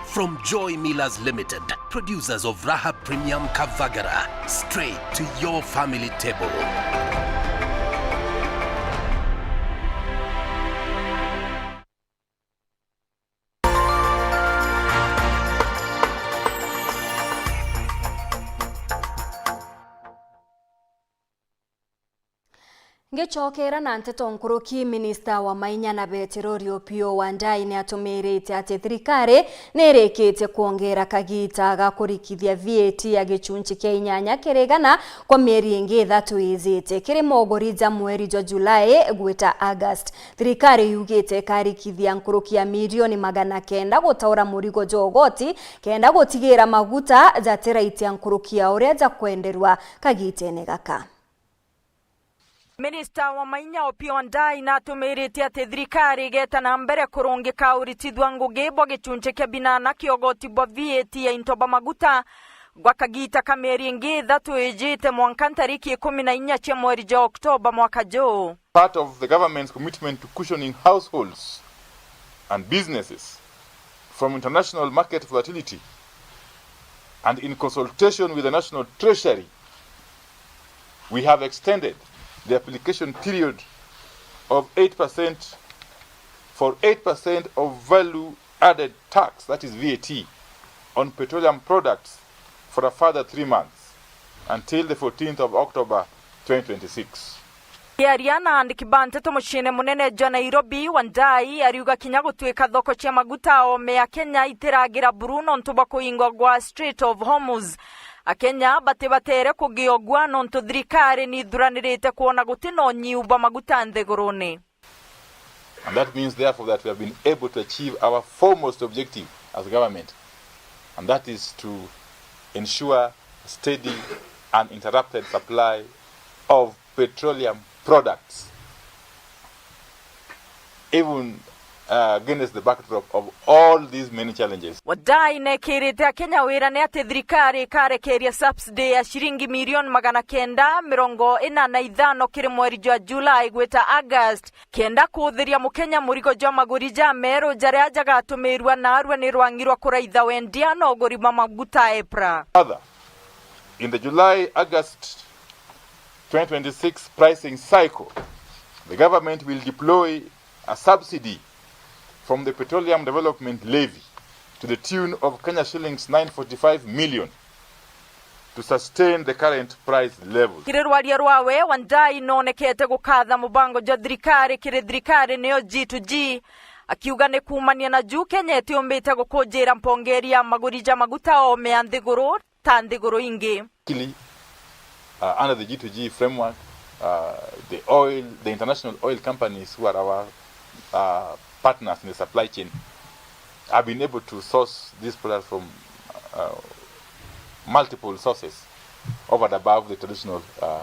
From Joy Millers Limited, producers of Raha Premium Kavagara, straight to your family table. Ngicokera na nteto nkuruki, minista wa mainya na beterori Opiyo Wandayi ni atumirite ati thirikari ni irikitie kwongera kagita ga kurikithia V A T ya gicunci kia inyanya kiri igana kwa mieri ingi ithatu ijite. Kiri mogori ja mweri jwa Julai gwita August, thirikari yugite ikarikithia nkuruki ya milioni magana kenda gutaura murigo jwa ugoti, kenda gutigira maguta jatiraitia nkuruki ya uria jakwenderwa kagitene gaka. Minista wa mainya Opiyo Wandayi natumiritie ati thirikari igeta na mbere kurungika uritithua ngugi bwa gicunci kia binana kia ugoti bwa V A T ya into ba maguta gwa kagita ka mieri ingi ithatu ijite, mwanka ntariki ikumi na inya cia mweri jwa Oktoba mwaka juu. Part of the government's commitment to cushioning households and businesses from international market volatility, and in consultation with the National Treasury, we have extended the application period of eight percent for eight percent of value added tax, that is V A T, on petroleum products for a further three months, until the fourteenth of October twenty twenty-six. Akiaria na andiki ba nteto muciine munene jwa Nairobi, Wandayi ariuga kinya gutuika thoko cia maguta ome ya Kenya itiragira buru nontu bwa kuingwa gwa Strait of Hormuz, Akenya batibatere kugiogua nontu thirikari ni ithuranirite kwona guti na unyiu bwa maguta nthigurune. And that means, therefore, that we have been able to achieve our foremost objective as government, and that is to ensure steady, uninterrupted supply of petroleum products, even, uh, against the backdrop of all these many challenges. Wandayi nekirite Akenya wira ni ati thirikari ikarekeria subsidy ya ciringi milioni magana kenda mirongo ina na ithano kiri mweri jwa Julai gwita August, kenda kuuthiria Mukenya murigo jwa maguri jameru jaria jagatumirua naarua ni rwangi rwa kuraitha wendia na uguri bwa maguta EPRA. Further, in the July-August twenty twenty-six pricing cycle, the government will deploy a subsidy from the Petroleum Development Levy to the tune of Kenya shillings nine forty-five million to sustain the current price level. Kiri rwaria rwawe, Wandayi nonekete gukatha mubango jwa thirikari kiri thirikari niyo G to G, akiuga ni kuumania na ju Kenya itiumbite gukunjira mpongeri ya maguri ja maguta ome ya nthiguru ta nthiguru ingi. Luckily, uh, under the G to G framework, uh, the oil, the international oil companies who are our, uh, partners in the supply chain have been able to source these products from, uh, multiple sources over and above the traditional, uh,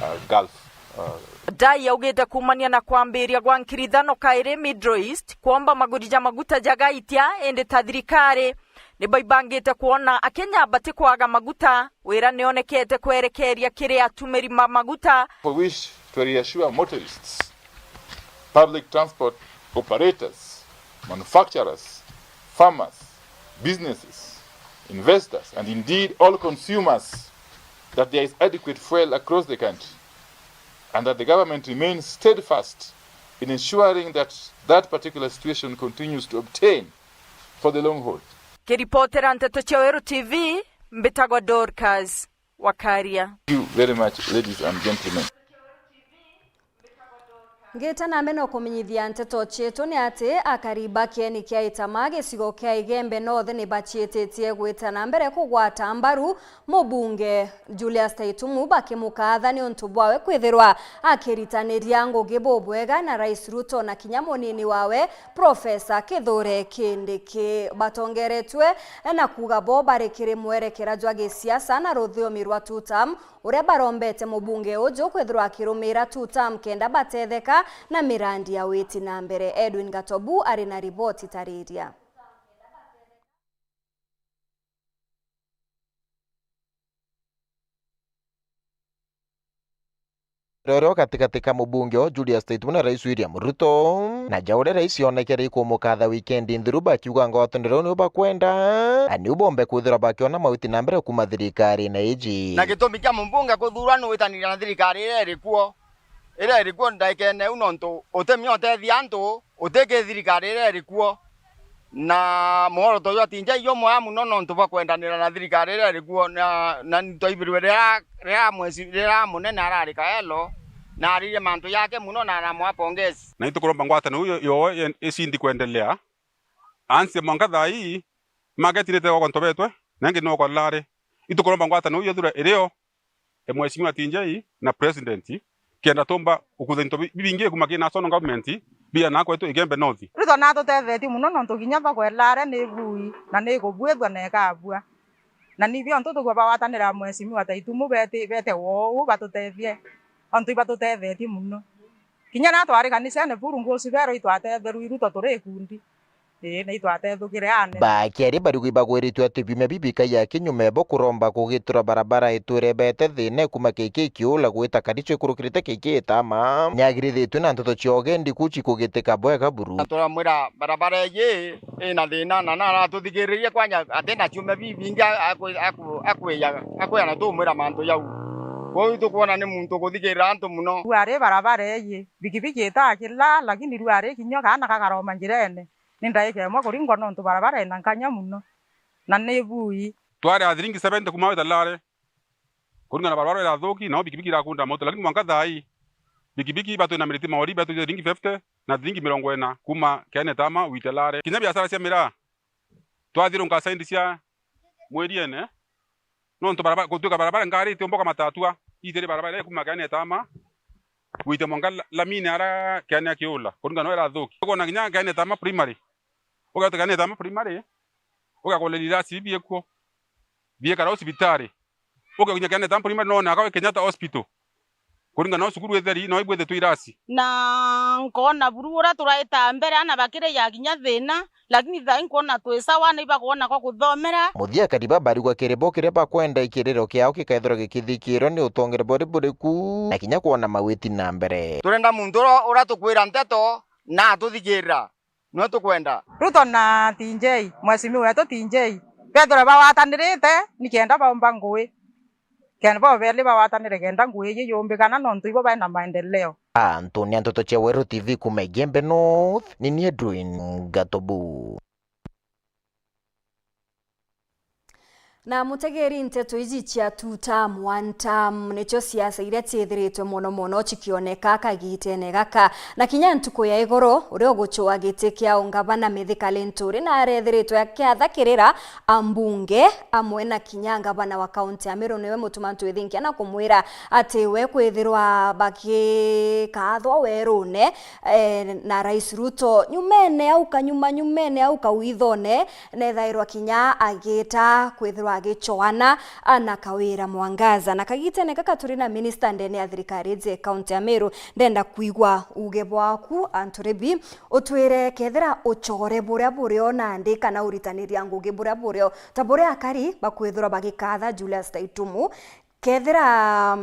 uh, Gulf, uh, Wandayi augite kuumania na kwambiria gwa nkirithano kairi Middle East, kwomba maguri ja maguta jagaitia, indi ta thirikari ni baibangite kwona Akenya batikwaga maguta, wira nionekete kwerekeria kiri atumiri ma maguta. For which to reassure motorists, public transport operators, manufacturers, farmers, businesses, investors, and indeed all consumers that there is adequate fuel across the country, and that the government remains steadfast in ensuring that that particular situation continues to obtain for the long haul. Kiripotera nteto cia Weru T V, mbitagwa Dorcas Wakaria. Thank you very much, ladies and gentlemen. Ngita na mbere no kumenyithia nteto cietu ni ati akari ba kieni kia Itama gicigo kia Igembe North ni baciititie gwita na mbere kugwata mbaru mubunge Julius Taitumu bakimukatha ni untu bwawe kwithirwa akiritaniria ngugi bubwega na Rais Ruto na kinya munini wawe Professor Kithure Kindiki. Batongeretue na kuuga bo bari kiri mwerekera jwa gisiasa na ruthiomi rwa two term, uria barombete mubunge uju kwithirwa akirumira two term kenda batetheka na mirandi ya witi na mbere. Edwin Gatobu ari na riboti tariria. Roro gatigati ka mubunge o Julius Taitumu na Rais William Ruto, na ja uria rais onekere ikumukatha wikendi nthiru bakiuga ngwataniro niu bakwenda, na niu bombe kwithirwa bakiona mauti na mbere kuma thirikarine iji. Na gitumi kia mubunge kuthurwa ni witanira na thirikari iria iri kuo, iria iri kuo ndaikene iu, nontu utimia utethia antu, utiki thirikari iria iri kuo. Na mworoto jwa Tinjai jumwega mono nontu bwa kwendanira na thirikari iria iri kuo, na, na twaibirwe riria, riria mweci, riria munene arari Kaelo, na aririe mantu jake mono na aramwa pongezi. Na itukuromba ngwataniro iu yo, yo, icindi kwendelea. Ansie mwanka thaa ii, market nite gwakwa ntobetwe, na ingi ni gwakwa Lare. Itukuromba ngwataniro iu yethirwe irio e Mheshimiwa Tinjai na President, kenda tumba ukutha into bi-, bibingi kuma ki National Government, bia na kwetu Igembe North. Ruto natutethetie mono nontu kinya thoko e Lare ni bui, na ni kubuithua na ikabua. Na ni bio ntu tugua bagwatanira Mheshimiwa Taitumu beti, bete wou batutethie. Ontu ibatutethetie mono. Kinya na twari kanisene buru nguo cibero itwatetherwi Ruto turi ikundi. Ii, na itwatethukire anene. Bakiaria bariuga ibagwiritue ati biumia bibikai ya kinyume bo kuromba kugitura barabara itwire bete thina kuma K K Kiula gwita Karicho ikurukirite K K Itama. Niagirithiitue na nteto cia ugendi kuchi kugitika bwega buru. Na turamwira barabara iji ina thina, na naratuthikiririe kwanja ati na ciumia bibingi aku-, aku-, akuija, akuya na tumwira mantu jau. Kwou itukwona ni muntu ukuthikirira antu mono. Riu ari barabara iji, bikibiki itakila, lakini riu ari kinya kaana kakaroma njirene. Ni ndaika imwe kuringwa nontu barabara ina nkanya mono, na ni bui. Twari a thiringi seventy kuma wita Lare. Kuringana na barabara irathuki, nao bikibiki irakunda mautu, lakini mwanka thaa ii, bikibiki batwina miriti maori batwite thiringi fifty na thiringi mirongo ina kuma Kiene Tama wite Lare. Kinya biashara cia miraa, twathirunka saindi cia Mwiriene, nontu barabara, gutuika barabara ngari itiumboka matatua, itiri barabara iria ikuma Kiene Tama, wite mwanka la-, lamine ara Kiene Kiula, kuringana na irathuki. Tukwona kinya Kiene Tama primary, ugatuika Kiene Tama primary, ugakona irasi biekuo, biekara hospitali. Uke kinya Kiene Tama primary, none aka Kenyatta Hospital. Kuringana na cukuru itheri, no ibwithe tu irasi. Na nkona buru uria turaita mbere, ana bakirija kinya thina, lakini thaa ii nkona twi sawa, na ibakwona kwa kuthomera. Muthia kariba barigwa kiri bo kiria bakwenda ikiriro kiao gikaithirwa gikithikirwa ni utongere buri buriku, na kinya kwona mawiti na mbere. Turenda muntu uria, uria tukwira nteto na atuthikirira. Niwe tukwenda. Ruto na Tinjei, mheshimiwa wetu Tinjei, bethirwe bagwatanirite nikenda baumba ngui. Kenda bo beli bagwatanire kenda ngui iji yumbikana nontu ibo baina maendeleo. Antuni a nteto cia Weru T V kuma Igembe North, ni ni Edwin Gatobu. Na mutegeri, nteto iji cia two term, one term, nicio siasa iria ciithiritwe mono mono cikioneka kagitene gaka. Na kinya ntuku ya igoro, uria ugucua giti kia ungavana Mithika Linturi na arethiritwe akiathakirira ambunge amwe na kinya ngavana wa kaunti ya Meru niwe Mutuma Ntwithinkia na kumwira ati we kwithirwa bakikathwa werune, eh, na Rais Ruto nyumene au kanyuma, nyumene au kawithone, nethairwa kinya agita kwithirwa agicoana na Kawira Mwangaza. Na kagitene gaka turi na minista ndene ya thirikari iji kaunti ya Meru, ndenda kwigua uge bwaku, Anturibi, utwire kethira ucore buria burio nandi kana uritaniria ngugi buria burio, ta buria akari bakwithirwa bagikatha Julius Taitumu, kethira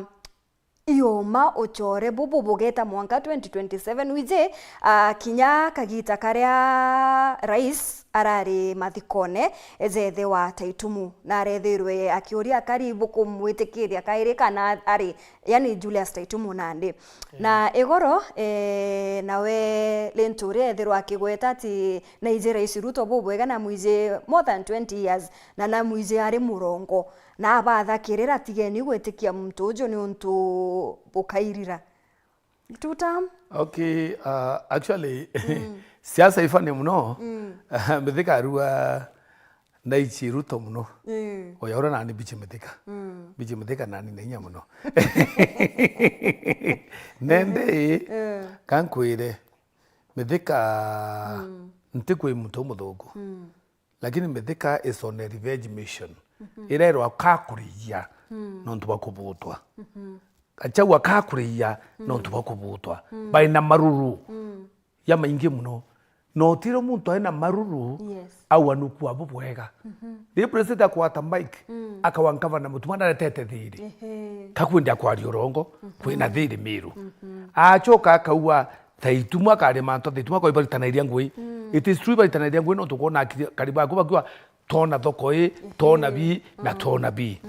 iuma ucore bubu bugeta mwanka twenty twenty seven wiji, ah, kinya kagita karia rais arari mathikone, ejethe wa Taitumu, na arethirwe akiuria akari bukumwitikiria kairi kana ari, yani Julius Taitumu nandi. Na igoro, eh, nawe Linturi ethirwa akigweta ati naiji Rais Ruto bubwega na mwiji more than twenty years, na namwiji ari murongo. Na abathakirira, tigeni gwitikia muntu uju niuntu bukairira. Two term? Okay, uh, actually, siasa ifane muno. Mithika arua ndaichi Ruto muno. Oya ura nani bichi Mithika. Bichi Mithika nani na inya muno. Nende, kankwire, Mithika nti kwi muntu umuthuku. Lakini Mithika is on a revenge mission. Irerwa kakuriia nontu bwa kubutwa. Gachagua kakuriia nontu bwa kubutwa. Baina maruru ya maingi muno. Na utiro muntu aina maruru, yes, au anuku abo bwega. Riria president akwata mic, akawa ngavana Mutuma ndaretete thiri. Ehe. Kakwende akwaria urongo, kwina thiri Miru. Achoka akauga, Thaituma akari mantu, Thaituma kwa ibaritanairia ngui. It is true ibaritanairia ngui, no tukwona akiri-, karibu aku bakiwa tona thoko i, tona bi, na tona bi.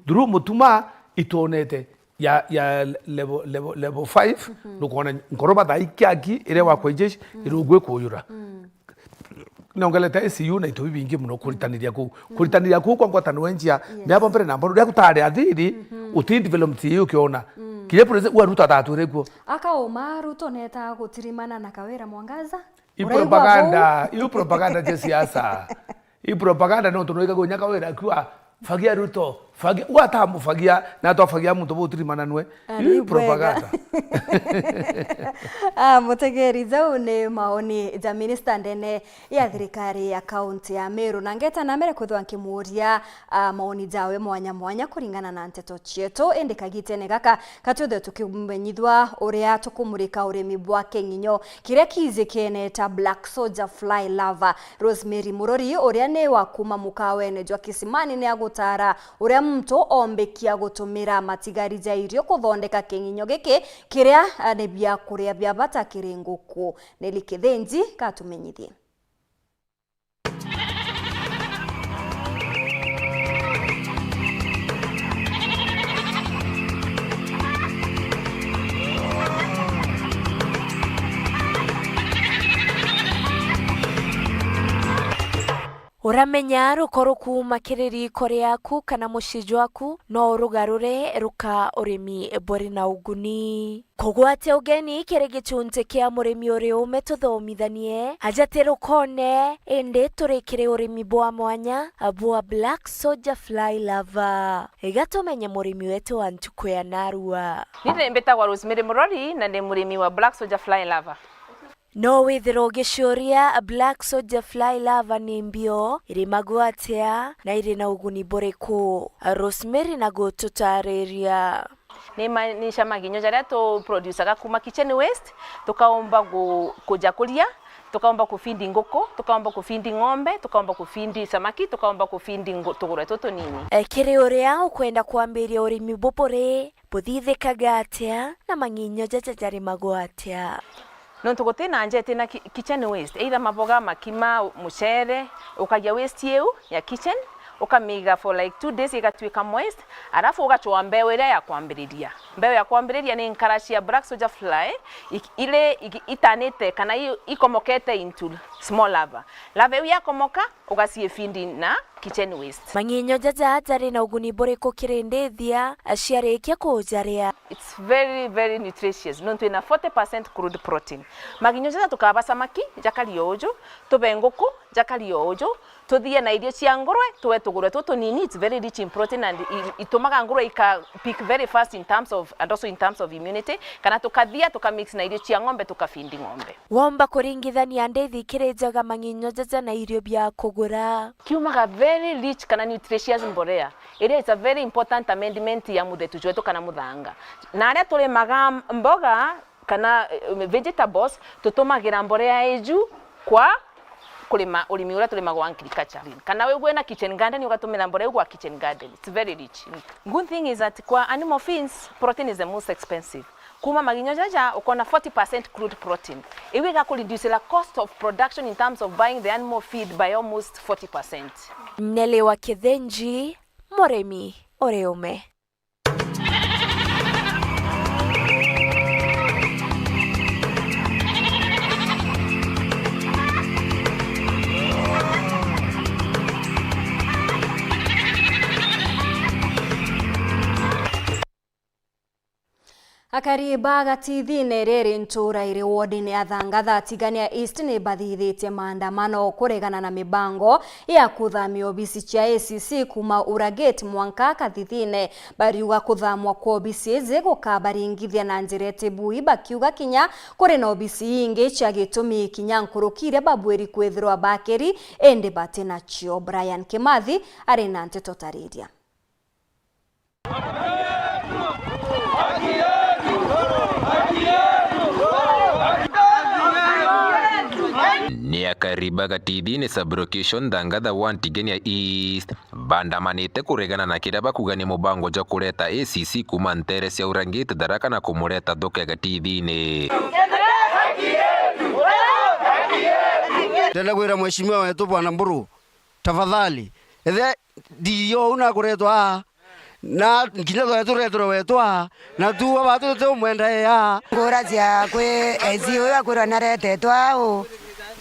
Through Mutuma itonete ya, ya level, level, level five, nukwona nkoro bathaiki aki, iria wakwa ijeshi, irungu ikuyura. Nongelete I C U na into bibingi muno kuritaniria kuu. Kuritaniria kuu kwa ngwataniro njia, yes, miabo mbere na mbere, uria gutari athiri, uti development iyo ukiona. Kinya president wa Ruto atatwire kuo. Akauma Ruto neta gutirimana na Kawira Mwangaza. I propaganda, iu propaganda cia siasa. I propaganda nontu noiga gunya Kawira akiwa, "Fagia Ruto, fagia," ugatamufagia, na twafagia muntu butirimana nwe. Ari iu bwega. Propaganda. Ah, mutegeri, jau ni maoni ja minista ndene ya thirikari ya kaunti ya Meru, na ngeta na mbere kwithwa nkimuria, ah, maoni jawe mwanya mwanya kuringana na nteto cietu. Indi kagitene gaka, katwithwe tukimenyithwa uria tukumurika urimi bwa king'inyo kiria kijikene ta black soldier fly larva. Rosemary Murori, uria ni wa kuma mukawene jwa Kisimani, ni agutara uria muntu ombikia gutumira matigari ja irio kuthondeka king'inyo giki kiria, ah, ni biakuria bia bata kiri nguku. Nelly Kithinji katumenyithie. Uramenya ruko rukuma kiri riko riaku kana mucii jwaku, no urugarure ruka urimi buri na uguni. Kugwatia ugeni kiri gichunchi kia murimi uri ume tuthomithanie, aja ti rukone, indi turi kiri urimi bwa mwanya bwa black soldier fly larva. Iga tumenye murimi wetu wa ntuku ya narua. Ni mbitagwa Rosemary Murori na ndi murimi wa black soldier fly larva. No withirwe ugiciuria black soldier fly larva ni mbio, irimagwa atia, na iri na uguni buriku? Rosemary na gututariria. Ni ma-, ni cia maginyo jaria tu producaga kuma kitchen waste, tukaumba gu-, kuja kuria, tukaumba kufeed nguku, tukaumba kufeed ng'ombe, tukaumba kufeed samaki, tukaumba kufeed ngu-, tugurwe tutu tunini. E, kiri uria ukwenda kwambiria urimi bubu ri, buthithikaga atia na mang'inyo jaja jarimagwa atia? Nontu guti na nja itina ki-, kitchen waste, either maboga, makima, mucere, ukagia waste iu ya kitchen, ukamiga for like two days, igatuika moist, arafu ugacwaa mbeu iria ya kwambiriria. Mbeu ya kwambiriria ni nkara cia black soldier fly, ik-, iri ik-, itanite kana i-, ikomokete into small larva. Larva iu yakomoka, ugaciifeed na kitchen waste. Mang'inyo jaja jari na uguni buriku kiri ndithia ciarikia kujaria? It's very, very nutritious, nontu ina forty percent crude protein. Mang'inyo jaja tukaba samaki, jakari o uju, tube nguku, jakari o uju, tuthie na irio cia ngurwe, tuwe tugurwe tutu tunini, it's very rich in protein and i-, itumaga ngurwe ika peak very fast in terms of, and also in terms of immunity, kana tukathia, tukamix na irio cia ng'ombe, tukafeed ng'ombe. Womba kuringithania ndithi kiri njega mang'inyo jaja na irio bia kugura? Kiumaga very rich kana nutritious mborea, iria is a very important amendment ya muthetu jwetu kana muthanga. Na aria turimaga mboga kana, eh, vegetables, tutumagira mborea iju kwa kurima urimi uria turimagwa wa agriculture. Kana wi gwina kitchen garden, ugatumira mborea iu gwa kitchen garden. It's very rich. Good thing is that kwa animal feeds, protein is the most expensive. Kuma maginyo jaja, ukona forty percent crude protein. Iu igakureducira cost of production in terms of buying the animal feed by almost forty percent. Nelly wa Kithinji, murimi uri ume. Akari ba Gatithine riri ntuura iri wodine ya Thangatha Tigania East ni bathithitie maandamano kuregana na mibango ya kuthamia obisi cia A C C kuuma Ura Gate mwanka Gatithine. Bariuga kuthamwa kwa obisi iji gukabaringithia na njira itibui, bakiuga kinya kuri na obisi ingi cia gitumi kinya nkuruki iria babwiri kwithirwa bakiri indi bati nacio. Brian Kimathi ari na nteto tariria. Ni akari ba Gatithine sub-location Thangatha one Tigania East bandamanite kuregana na kiria bakuga ni mubango jwa kureta A C C kuuma ntere cia Ura Gate Tharaka na kumureta Thuke Gatithine. Ndenda kwira mheshimiwa wetu Bwana Mburu, tafadhali, ethe D O uu nakuretwa aa, na kinya thwe tureterwe wetwa, na tu aba tu tuti umwenda ea. Ngura cia kwi A C C uyu akwirwa naretetwa au,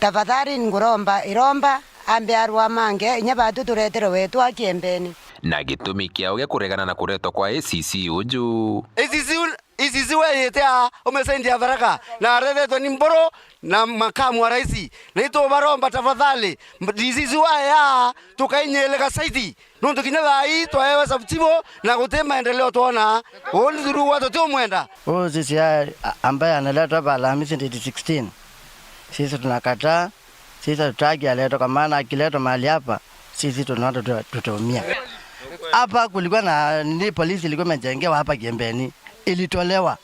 tafadhali nguromba, iromba, ambe arwamange, inya batu tureterwe wetwa Kiembeni. Na gitumi kiao gia kuregana na kuretwa kwa A C C uju. A C C un-, A C C weyite aa, umesaindi ya Tharaka, na arethetwe ni Mburu na makamu wa raisi. Na itubaromba tafadhali, D C C wae aa, tukainyilika saiti. Nuntu kinya thaa ii twaewe sub chief na guti maendeleo twona. Uu ni through wa tuti umwenda. Huyu sisi ya-, a-, ambaye analetwa hapa Alhamisi date sixteen, sisi tunakataa. Sisi hatutaki aletwe, kwa maana akiletwa mahali hapa, sisi tunaona tuta-, tutaumia. Hapa kulikuwa na nini, polisi ilikuwa imejengewa hapa Kiembeni, ilitolewa.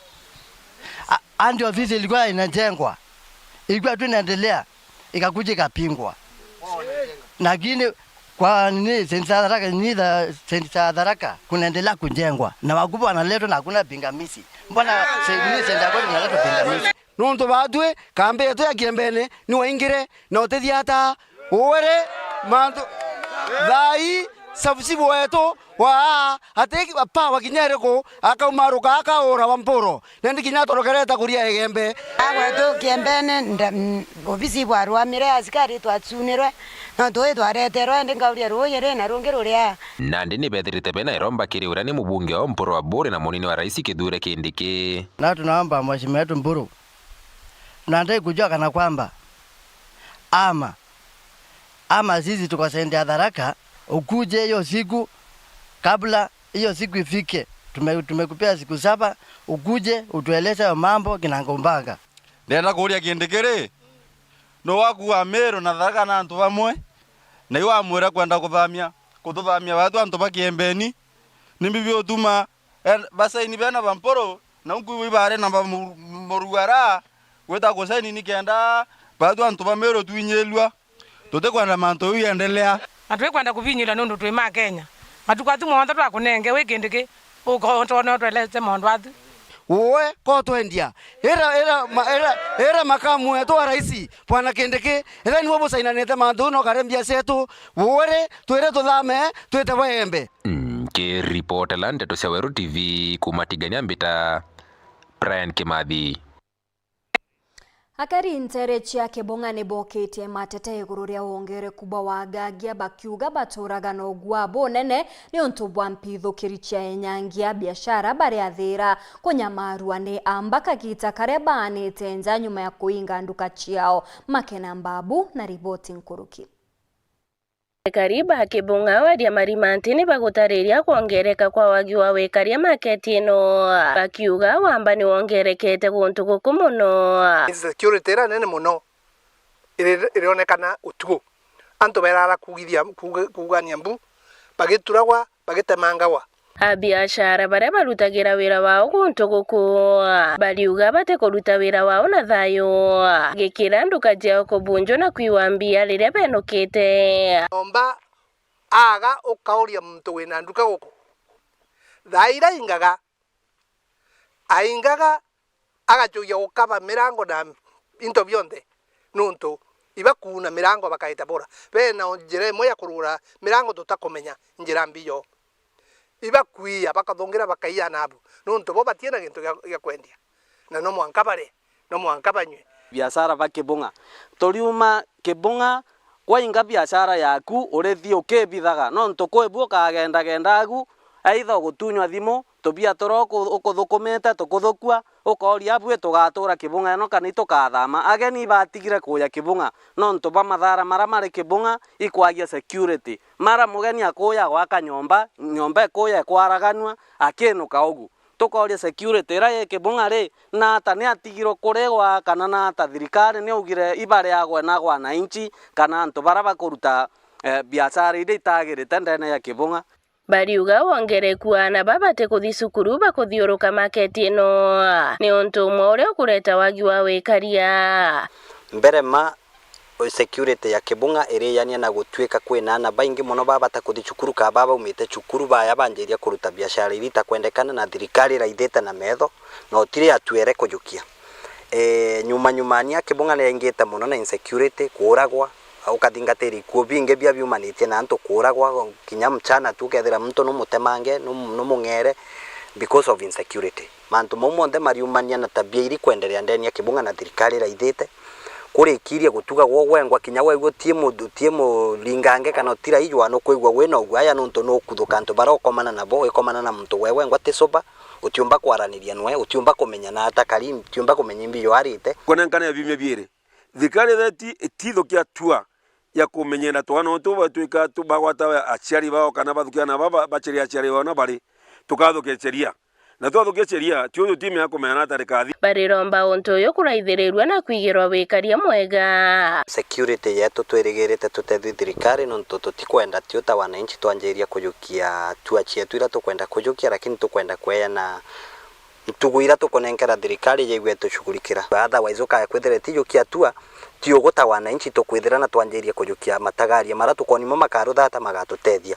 A-, hadi ofisi ilikuwa inajengwa, ilikuwa tu inaendelea, ikakuja ikapingwa. Lakini kwa nini senta za Tharaka, nini za senta za Tharaka kunaendelea kujengwa na wakubwa wanaletwa na hakuna pingamizi? Mbona se-, nini senta kwetu inaletwa pingamizi? Nuntu baatwi kambi yetu ya Kiembene ni waingire na utithia ata uwere mantu thaa ii sub chief wetu wa aa ati pawa kinya iriku akaumaruka akaura wa Mpuru. Nandi kinya atorokerete kuria Igembe. Agwetu Kiembene nda-, mm, obisi bwarwamire, asikari twacunirwe, no tui twareterwe, indi nkauria ruuji ri na rungi ruria. Nandi ni bethirite bena iromba kiri uria ni mubunge wa Mpuru Aburi na munini wa raisi Kithure Kindiki. Na tunaomba mheshimiwa wetu Mburu, na ndai kujua kana kwamba ama, ama sisi tuko senta ya Tharaka, ukuje hiyo siku kabla hiyo siku ifike, tume-, tumekupea siku saba, ukuje utueleze hayo mambo kinagaubaga. Ndenda kuuria Kindiki ri, nu wakua Miru na Tharaka na antu bamwe, na iu amwira kwenda kuthamia, kututhamia baatu antu ba Kiembeni? Nimbi biutuma en-, basaini bena ba Mpuru, na unku ibo ibari na ba Mu-, Muruara, gwita kusaini nikenda baatu antu ba Miru twinyilua? Tutikwenda mantu jau yendelea. Na twikwenda kubinyilwa nundu twi ma Kenya. Matuku atu monthe twakunenge wi Kindiki, ukontone utweleze maundu atu. Uwe ko twendia. Ira, ira, ma-, ira, ira makamu wetu wa raisi, Bwana Kindiki, ethira niwe busainanite mantu no kare mbia cietu, uwe ri, twire tuthame, twite bwa Igembe. Nkiripotela ndeto cia Weru T V kuma Tigania, mbita Brian Kimathi. Akari ntere cia Kibung'a ni bokitie mateta iguru ria wongereku bwa wagagia, bakiuga baturaga na ugua bunene niuntu bwa mpithukiri cia enyangi a biashara baria thira kunyamarua ni amba kagita karia baanite nja nyuma ya kuinga nduka ciao. Makena Mbabu na riboti nkuruki. Ekari ba Kibung'a waria Marimanti ni bagutariria kwongereka kwa wagi wa wikaria maketi ino, bakiuga wamba ni wongerekete guntu guku mono. Insecurity iria nene mono iri-, irionekana utuku. Antu berara kugithia, kuga-, kugania mbu, bagituragwa, bagitemangagwa. Abiashara baria barutagira wira wao guntu guku bariuga batikuruta wira wao na thayu, gikira nduka ciao kubunjwa na kwiwa mbia riria benukite. Nomba aga ukauria muntu wina nduka guku, thaa iria aingaga, aingaga agacukia gukaba mirango na into bionthe, nuntu ibakuuna mirango bakaita bura. Bena njira imwe ya kurugura mirango tutakumenya njira mbi yo. Ibakuia, bakathungira, bakaiya nabu, nuntu bo batiena gintu gia, gia kwendia, na no mwanka barie, no mwanka banyue. Biashara ba Kibung'a. Turiuma Kibung'a, wainga biashara yaku, urithi ukibithaga, nontu kwi bu ukagendagenda agu, either ugutunywa thimu, Tubia turia uku-, ukuthukumite tukuthukua, ukooria abui tugatuura Kibung'a ino kana itukathama. Ageni ibatigire kuuja Kibung'a nontu bwa mathaara maria mari Kibung'a ikwagia security. Mara mugeni akuuja gwaka nyomba, nyomba ikuuja ikwaraganua, akiinuka ugu. Tukooria security iria yi Kibung'a ri, naata ni atigirwe kurigwa kana naata thirikari ni augire ibariagwe na wananchi kana antu baria bakuruta, eh, biashara iria itagirite ndene ya Kibung'a? Bariuga wongereku aana baba batikuthi cukuru bakuthiuruka maketi ino, niuntu umwe uria ukureta wagi wa wikaria. Mbere ma, security ya Kibung'a iriania na gutuika kwina aana baingi mono baba batakuthi cukuru, ka baba baumite cukuru baya banjiria kuruta biashara iria itakwendekana, na thirikari iraithite na metho, na utiri atuere kujukia. E, nyuma nyuma ni a Kibung'a niaingite mono na insecurity, kuuragwa, ukathingatira ikuo bingi bia biumanitie na antu kuuragwa, kinya mchana tu ukethira muntu numutemange, num-, numung'ere because of insecurity. Mantu mau monthe mariumania na tabia iri kwenderea ndene ya Kibung'a na thirikari iraithite. Kurikiria gutuga gwo gwengwa, kinya wegua utie mu-, utie muringange kana utiraijwa, nukwigua wina uguaya nuntu nukuthuka antu baria ukomana nabo, ugikomana na muntu we wengwa ti sober, utiumba kwaraniria nwe, utiumba kumenya na atakari, utiumba kumenya imbi jwarite. Kunenkana ya biumia biiri, thirikari itheti itithukia tua ya kumenyera twana utu batwika tu-, bagwata aciari bao kana bathukia na baba baciri aciari bao na bari tukathukia sheria. Na twathukia sheria, tio tutimenya kumenya na atarikathi. Bariromba untu uyu kuraithirirua na kwigirwa wikaria mwega. Security yetu twirigirite tutethwi thirikari nontu tutikwenda tio ta wananchi twanjiria kujukia tua cietu iria tukwenda kujukia, lakini tukwenda kweana ntugu iria tukunenkera thirikari yaigua itushughulikira. Otherwise, ukaya kwithira itijukia tua, ti ugu ta wananchi tukwithira na twanjirie kujukia matagaria maria tukoni mo makaruthata magatutethia.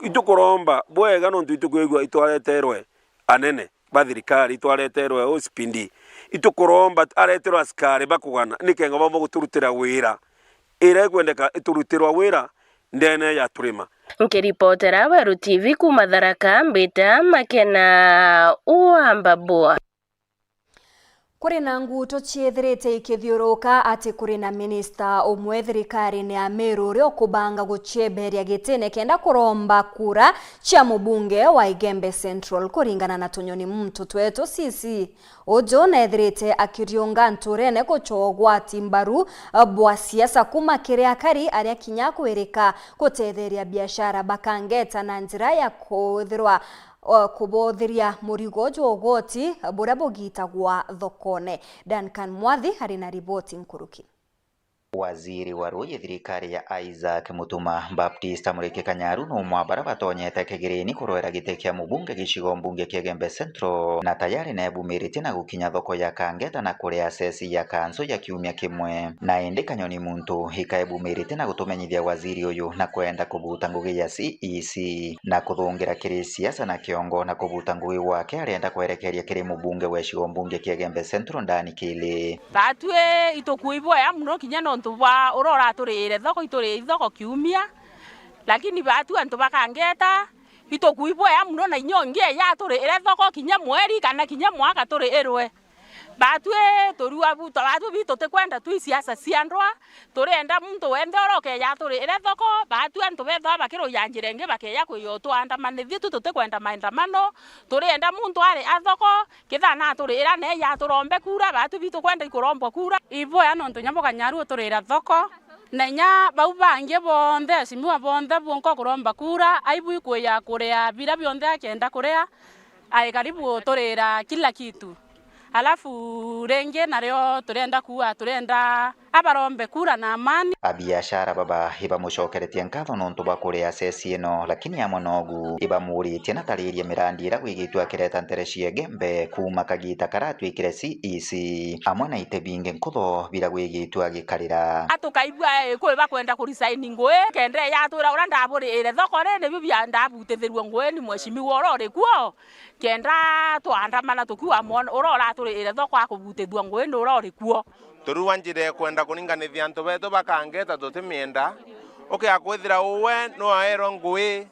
Itukuromba bwega nontu itukwigua itwareterwe anene ba thirikari, itwareterwe O C P D. Itukuromba areterwe askari bakugana, nikenga bamwe guturutira wira. Iria ikwendeka iturutirwa wira ndene ya turima. Nkiripotera Weru T V kuuma Tharaka, mbita Makena wa Mbabua. Kuri na nguuto ciithirite ikithiuruka ati kuri na minista umwe thirikarine ya Meru uria ukubanga gucieberia gitine kenda kuromba kura cia mubunge wa Igembe Central, kuringana na tunyoni muntu twetu C C. Uju neethirite akiriunga nturene gucwa ugwati mbaru bwa siasa kuuma kiri akari aria kinya kwirika gutetheria biashara bakangeta na njira ya kwithirwa, o, kubuthiria murigo jwa ugwati buria bugitagwa thokone. Duncan Mwathi ari na riboti nkuruki. Waziri wa ruuji thirikari ya Isaac Mutuma, Baptista Muriki Kanyaru, ni umwe wa baria batonyete kigirini kurwera giti kia mubunge gicigo mbunge kia Igembe Central, na tayari neebumiritie na gukinya thoko ya Kangeta na kuria ceci ya kanso ya kiumia kimwe. Na indi Kanyoni Muntu ikaebumiritie na gutumenyithia waziri uyu na kwenda kubuta ngugi ya C E C na kuthungira kiri siasa na kiongo na kubuta ngugi gwake arenda kwerekeria kiri mubunge wa gicigo mbunge kia Igembe Central, Dan Kili. Baatwi itukui bwea mono kinya nontu bwa uria uraturiire thoko, ituriire thoko kiumia, lakini baatwi antu bakangeta, itukui bwea mono na inya ungi eja aturiire thoko kinya mweri kana kinya mwaka turiirwe. Baatwi turua bu-, baatwi bi tutikwenda tu isiasa cia ndwa, turienda muntu wenthe uria ukeja aturiire thoko, baatwi antu bethwa bakiruja njira ingi bakeja kwija utwandamanithia, tu tutikwenda maandamano, turienda muntu ari a thoko, Kethira naturiira neeja aturombe kuura, baatwi bi tukwenda ikurombwa kuura. Ibwea nontu inya bwa Kanyaru uturiira thoko, na inya bau bangi bonthe, aheshimiwa bonthe bunka ukuromba kuura, aibu ikwija kuria biria bionthe akenda kuria, ai karibu uturiira kila kitu. Alafu ringi nario turenda kuuga, turenda abarombe kura na amani. Abiashara baba ibamucokeretie nkatho nontu bwa kuria ceci ino, lakini amwe nogu ibamuritie na taririe mirandi iria gwigitwe akireta ntere cia Igembe kuuma kagita karia atwikire C E C, amwe na ite bingi nkutho biria gwigitwe agikarira. Atukaigua, eh, kwi bakwenda kurisaini ngui, kenda eja atwira uria ndaburiire thoko ri, nibio bia ndabutithirua ngui ni mheshimiwa uria uri kuo. Kenda twaandamana tukiuga mwana uria uraturiire thoko akubutithua ngui ni uria uri kuo. Turua njira ikwenda kuringanithia antu betu bakangeta tutimienda. Ukea kwithira uwe nwaerwa ngui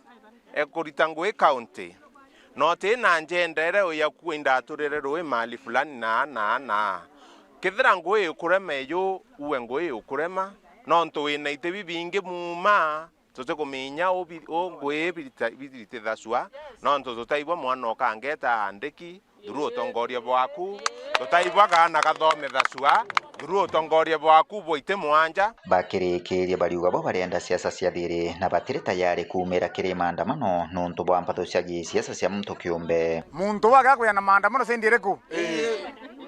ekurita ngui county, na uti na njendere uya kuo indaturire rui mali fulani na, na, na. Kethira ngui ikurema eju, uwe ngui ikurema, nontu wina iti bibingi muuma, Tutikuminya u bi-, u ngui birita-, biritithacua, nontu tutaigua mwana ukangeta aandiki, through utongoria bwaku, tutaigua kaana gathomethacua, through utongoria bwaku bwa iti mwanja. Bakirikiria bariuga bo barenda siasa cia thiri na batiri tayari kuumira kiri maandamano nuntu bwa mpatho cia gisiasa cia muntu kiumbe. Muntu wage akwia na maandamano sendi iriku?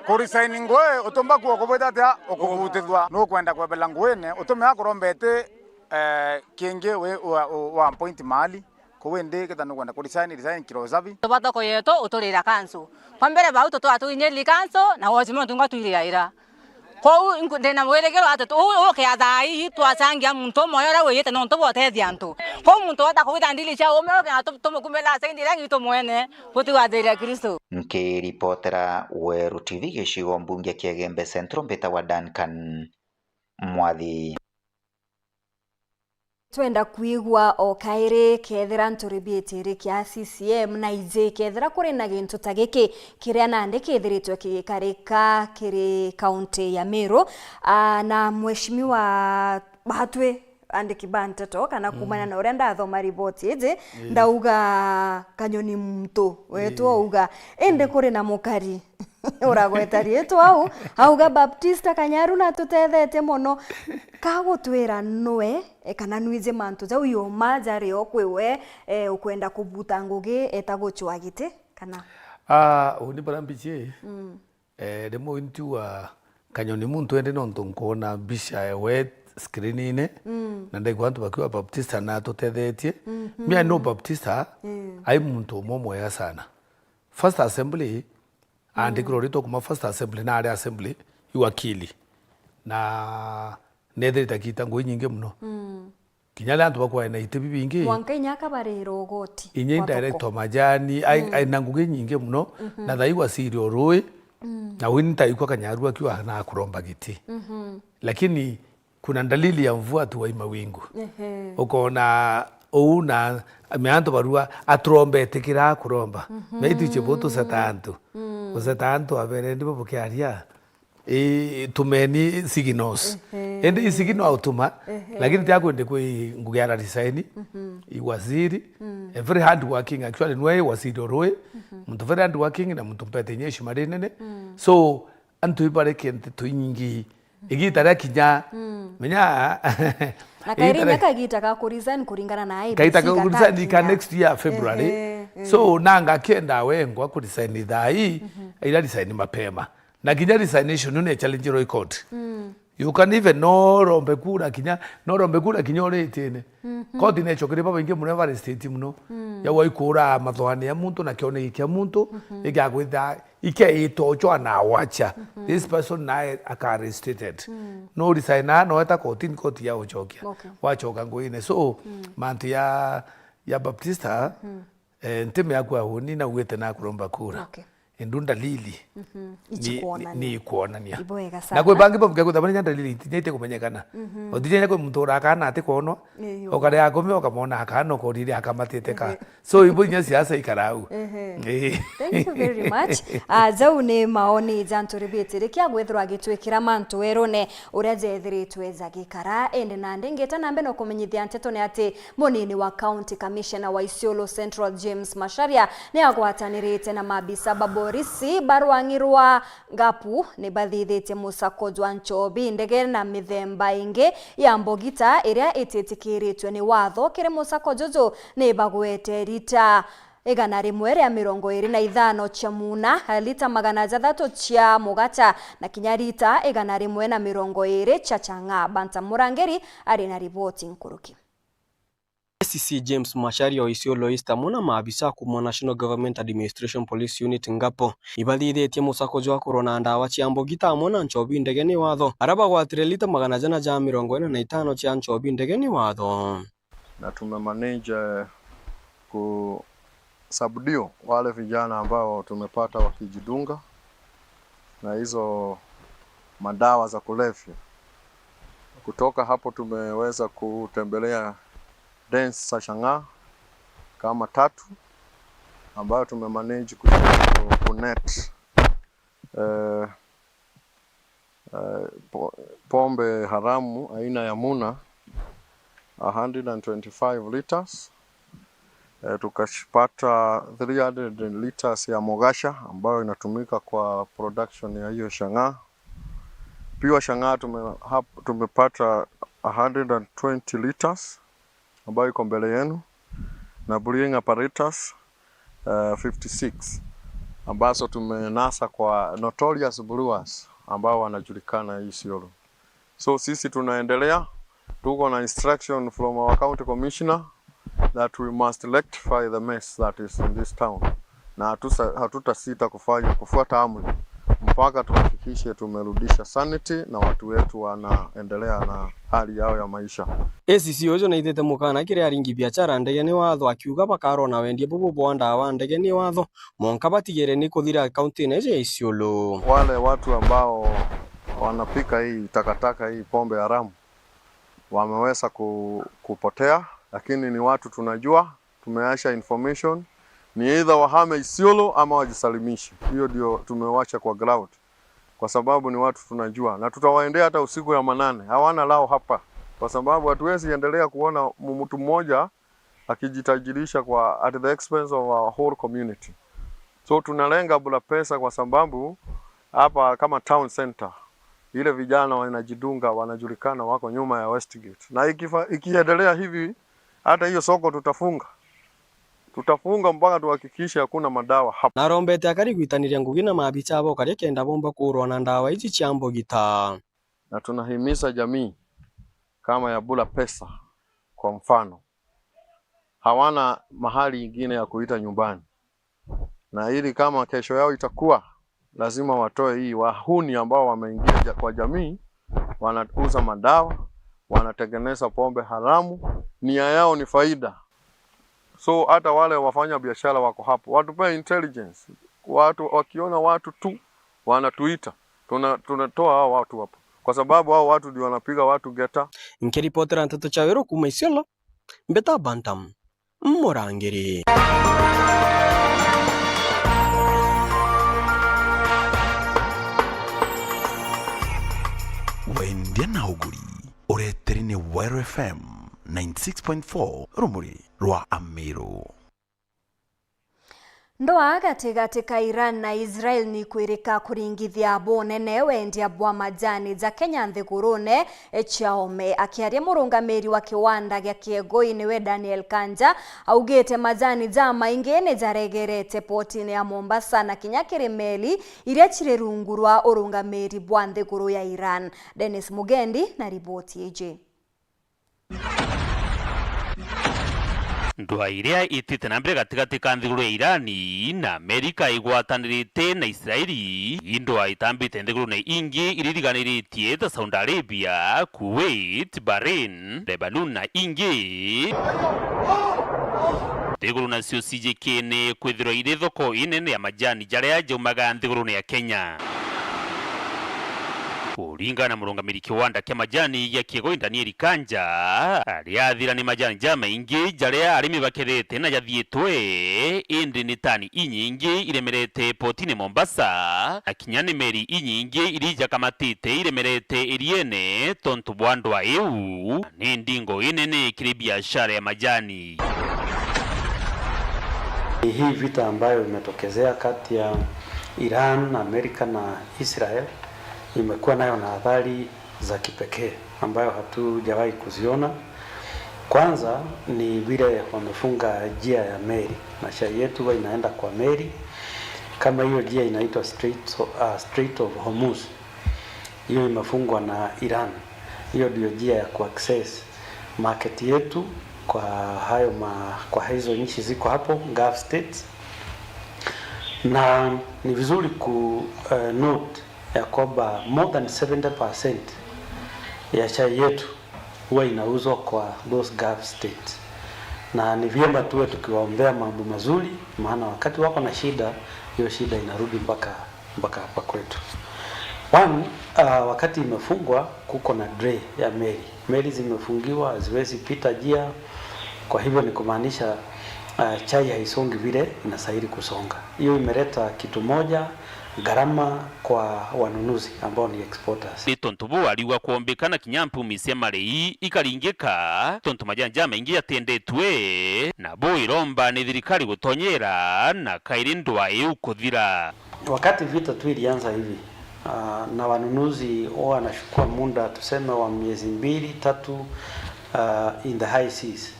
Ku resign ngui utumba kuo kubwita atia ukubutithua? Nukwenda kwebela nguine utume akuromba iti, eh, kingi wi-, wa, wa, wa appoint mahali. Kou indi kethira nukwenda ku resign, resign kiro sabi. Tuba thoko yetu uturira kanso. Kwa mbere bau tutwaa tuinyiri kanso na watchman tunga twiriraira. Kou inku-, ndina wirigiro ati tu-, u-, ukia thaa ii twacangia muntu umwe uria wiyite nontu bwa utethia antu. Kou muntu wata kuwita ndili cia ume ukia tu-, tumukumira saindi iria gitu mwene gutigwathiria Kristo. Nkiripotera Weru T V gicigo mbunge kia Igembe Central, mbitagwa Duncan Mwathi. Twenda kwigua o kairi kethira nturi biitiri kia C C M na iji kethira kuri na gintu ta giki kiria nandi kithiritwe kigikarika kiri kaunti ya Meru, aa, na mheshimiwa batwi andiki ba nteto kana kumana na uria ndathoma riboti iji, ndauga Kanyoni muntu wetwa auga, indi kuri na mukari uragweta riitwa au, auga Baptista Kanyaru natutethetie mono. Kagutwira nwe, e, kana nwiji mantu jau yuma jari o kwi we, e, ukwenda kubuta ngugi eta gucwa giti, kana? Ah, uni bara mbici, mm, eh, rimwe intiwa Kanyoni muntu ende nontu nkwona mbica ewe screenine, mm, na ndaigua antu bakiuga Baptista natutethetie. Mhm. Me I know Baptista, mm, ai muntu umwe mwega sana. First Assembly, aandikirwe ritwa kuma First Assembly na ari Assembly i wakili. Na nethirite akiita ngugi nyingi mono. Mm. Kinya riria antu bakwaya na iti bibingi. Mwanka inya akabarira ugoti. Inya i director majani, ai, mm, ai na ngugi nyingi mono, mhm, na thai wasiri o rui, mm, na wini ntaigua Kanyaru akiuga nakuromba giti. Mhm. Lakini kuna dalili ya mvua tu wa mawingu. Ehe. Ukona uu na me antu barua aturomba etikira kuromba. Mhm. Me itwiche bo tuceta antu. Mm. Guceta antu abere ndibo bukiaria. I, tumeni signals. Ehe. Indi i signal autuma, ehe, lakini ti akwende kwi ngugi ya resign, mhm, i waziri. Mm. A very hard working, actually, nwe i waziri o rui. Mhm. Muntu very hard working na muntu mpete inya heshima rinene. Mm. So, antu ibareke nteto inyingi. Igita ria kinya, mm, menya, na kairi inya kagita ga ku resign kuringana na I E B C kaita ga ku resign ika gakinya next year February. Ehe, ehe. So, nanga kenda wengwa ku resign thaa ii, mhm, ira resign mapema. Na kinya resignation ni challenge roi court. Mm. You can even no rombe kura kinya, no rombe kura kinya uritine. Mhm. Court ni icokire babaingi muno, very strict muno. Mm. Ya waikura mathoani ya muntu na kione kia muntu, mhm, ikiagwitha ikeitwa uchwa na wacha. Mhm. This person nae aka restricted. Mm. No resign na no eta kotini, koti ya uchokia. Okay. Wachoka nguine. So, mm, mantu ya, ya Baptista, mhm, eh, ntime yaku auni na uite na kuromba kura. Okay. Indu ndalili, mhm, ni, ni, ichikuonania, ni ikuonania. Ibwega sana. Na kwi bangi babukia kwithirwa bari na ndalili, inya itikumenyekana. Mhm. Utijenya kwi muntu urakana atikwonwa, iyo, ukari akumi ukamwona akana ukorire akamatite ka. Ehe. So, ibo inya siasa ikarau. Ehe. Ehe. Thank you very much. Ah, jau ni maoni ja nturi biitirikia gwithirwa agitwikira mantu werune uria jethiritwe jagikara. Indi nandi ngita na mbere no kumenyithia nteto ni ati munini wa County Commissioner wa Isiolo Central James Macharia ni agwatanirite na maabisa ba borisi ba rwang'i rwa Gapu ni bathithitie musako jwa nchobi, ndege na mithemba ingi ya mbogita iria ititikiritwe ni watho. Kiri musako juju ni bagwete rita igana rimwe ria mirongo iri na ithano cia muna, lita magana jathatu cia mugata na kinya lita igana rimwe na mirongo iri cia chang'aa. Banta Murangiri ari na riboti nkuruki. A C C James Macharia o Isiolo East amwe na maabisa kuuma National Government Administration Police Unit Ngapo ibathithitie musako jwa kurwa na ndawa cia mbogita amwe na nchobi ndege ni watho, aria bagwatire lita magana jana ja mirongo ina na itano cia nchobi ndege ni watho. Na tumemanage, eh, ku subdue wale vijana ambao tumepata wakijidunga na hizo madawa za kulevya. Kutoka hapo tumeweza kutembelea dens za chang'aa kama tatu ambayo tumemanage ku, ku net, eh, eh, po-, pombe haramu aina ya muna a hundred and twenty-five liters. Eh, tukapata three hundred liters ya mogasha ambayo inatumika kwa production ya hiyo shang'aa. Pure shang'aa tume-, hap-, tumepata a hundred and twenty liters ambayo iko mbele yenu, na brewing apparatus, eh, fifty-six ambazo tumenasa kwa notorious brewers ambao wanajulikana hii Isiolo. So sisi tunaendelea, tuko na instruction from our county commissioner that we must rectify the mess that is in this town, na hatusa-, hatutasita kufanya, kufuata amri mpaka tuhakikishe tumerudisha sanity na watu wetu wanaendelea na hali yao ya maisha. A C C uju naithite mukana kiri aringi biachara ndege ni watho, akiuga bakarwa na wendia bubu bwa ndawa ndege ni watho, mwanka batigere ni kuthira kaunti-ini iji ya Isiolo. Wale watu ambao wanapika hii takataka, hii pombe haramu, wameweza ku-, kupotea, lakini ni watu tunajua, tumeacha information, ni either wahame Isiolo ama wajisalimishe. Hiyo ndio tumewacha kwa ground, kwa sababu ni watu tunajua, na tutawaendea hata usiku ya manane. Hawana lao hapa, kwa sababu hatuwezi endelea kuona mu-, mtu mmoja akijitajirisha kwa, at the expense of our whole community. So tunalenga bula pesa kwa sababu hapa kama town center, ile vijana wanajidunga, wanajulikana, wako nyuma ya Westgate. Na ikifa-, ikiendelea hivi, hata hiyo soko tutafunga. Tutafunga mpaka tuhakikishe hakuna madawa hapa. Narombete akari gwitaniria ngugi na mabicha abo karia kenda bomba kuurwa na ndawa iji cia mbugita. Na tunahimiza jamii kama ya Bula Pesa, kwa mfano, hawana mahali ingine ya kuita nyumbani, na ili kama kesho yao itakuwa, lazima watoe hii wahuni ambao wameingia ja-, kwa jamii, wanauza madawa, wanatengeneza pombe haramu, nia yao ni faida. So hata wale wafanya biashara wako hapo, watupee intelligence. Watu wakiona watu tu wanatuita, tuna-, tunatoa hao watu hapo, kwa sababu hao watu ndio wanapiga watu ngeta. Nkiripotera nteto cia Weru kuuma Isiolo, Mbeta Bantam, Murangiri. Wendia na uguri, ureteri ni Weru F M ninety six point four, rumuri rwa Amiru. Ndwaa gatigati ka Iran na Israel nikwirika kuringithia bunene wendia bwa majani ja Kenya nthigurune cia ome. Akiaria murungamiri wa kiwanda gia Kiegoi niwe Daniel Kanja, augite majani jamaingi nijaregerete potine ya Mombasa na kinya kiri meli iria ciri rungu rwa urungamiri bwa nthiguru ya Iran. Dennis Mugendi na riboti iji. Ndwaa iria itite na mbere gatigati ka nthiguru ya Irani na Amerika igwatanirite na Israeli, i ndwaa itambite nthigurune ingi iririganiritie ta Saudi Arabia, Kuwait, Bahrain, Lebanon na ingi. Nthiguru nacio cijikene kwithirwa iri thoko inene ya majani jaria jaumaga nthigurune ya Kenya. Kuringana na murungamiri kiwanda kia majani gia Kiegoi Daniel Kanja, aria athira ni majani jamaingi jaria arimi bakethete na jathiitwe, indi ni tani inyingi iremerete potine Mombasa, na kinya ni meri inyingi iria ijakamatite iremerete iriene tontu bwa ndwaa iu, na ni ndingo inene kiri biashara ya majani. Hii vita ambayo imetokezea kati ya Iran, Amerika na Israel imekuwa nayo na athari za kipekee ambayo hatujawahi kuziona. Kwanza ni vile wamefunga njia ya meli, na chai yetu huwa inaenda kwa meli. Kama hiyo njia inaitwa Strait, uh, Strait of Hormuz, hiyo imefungwa na Iran. Hiyo ndio njia ya kuaccess market yetu kwa hayo ma-, kwa hizo nchi ziko hapo, Gulf states. Na ni vizuri ku, eh, note ya kwamba more than seventy percent ya chai yetu huwa inauzwa kwa those Gulf states, na ni vyema tuwe tukiwaombea mambo mazuri, maana wakati wako na shida, hiyo shida inarudi mpaka, mpaka hapa kwetu. One, uh, wakati imefungwa, kuko na delay ya meli. Meli zimefungiwa, haziwezi pita njia. Kwa hivyo ni kumaanisha, uh, chai haisongi vile inastahili kusonga. Hiyo imeleta kitu moja, Gharama kwa wanunuzi ambao ni exporters. Ni tontu buu ariuga kwombika na kinya mpumi cia marei ikaringika, tontu majani jamaingi jatendetwe, na buu iromba ni thirikari gutonyera na kairi ndwaa iu kuthira. Wakati vita tu ilianza hivi, ah, na wanunuzi huwa wanachukua muda tuseme wa miezi mbili, tatu, ah, in the high seas.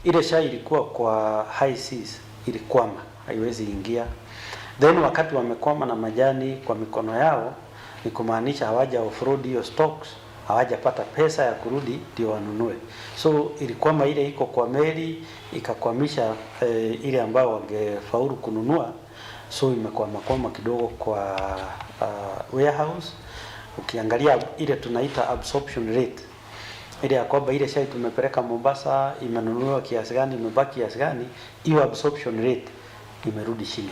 Ile chai ilikuwa kwa high seas ilikwama, haiwezi ingia. Then wakati wamekwama na majani kwa mikono yao, ni kumaanisha hawaja offload hiyo stocks, hawajapata pesa ya kurudi ndio wanunue. So ilikwama ile iko kwa meli, ikakwamisha, eh, ile ambayo wangefaulu kununua. So imekwama kwama kidogo kwa, ah, warehouse. Ukiangalia ile tunaita absorption rate, ile ya kwamba ile chai tumepeleka Mombasa imenunuliwa kiasi gani, imebaki kiasi gani, hiyo absorption rate imerudi chini.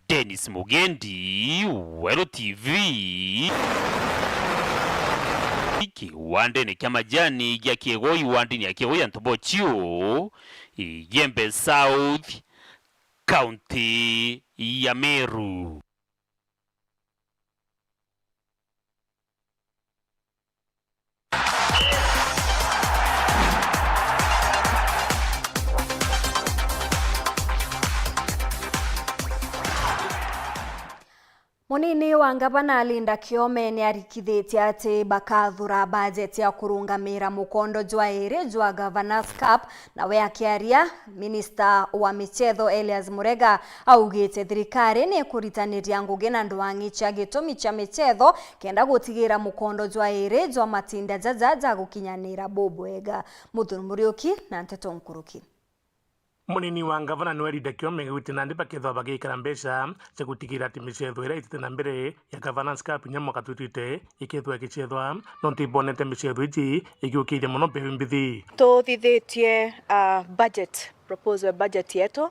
Dennis Mugendi, Weru T V. Kiwandene kia majani gia Kiegoi, wandini ya Kiegoi ya Ntobochio, Igembe South, kaunti ya Meru. Munini wa ngavana Linda Kiome ni arikithitie ati bakathura bajeti ya kurungamira mukondo jwa iri jwa Governors Cup. Nawe akiaria, minista wa michetho Elias Murega augite thirikari ni ikuritaniria ngugi na ndwang'i cia gitumi cia michetho kenda gutigira mukondo jwa iri jwa matinda jaja jagukinyanira bubwega. Muthuri Muriuki na nteto nkuruki. Munini wa ngavana niwe Linda Kiome augite nandi bakethwa bagikira mbeca cia gutigira ati michetho iria itite na mbere ya Governors Cup inya mwaka twitite ikethwa igicethwa, nontu ibonete michetho iji igiukiria mono mbeu mbithi. Tuthithitie, ah, budget, proposal budget yetu,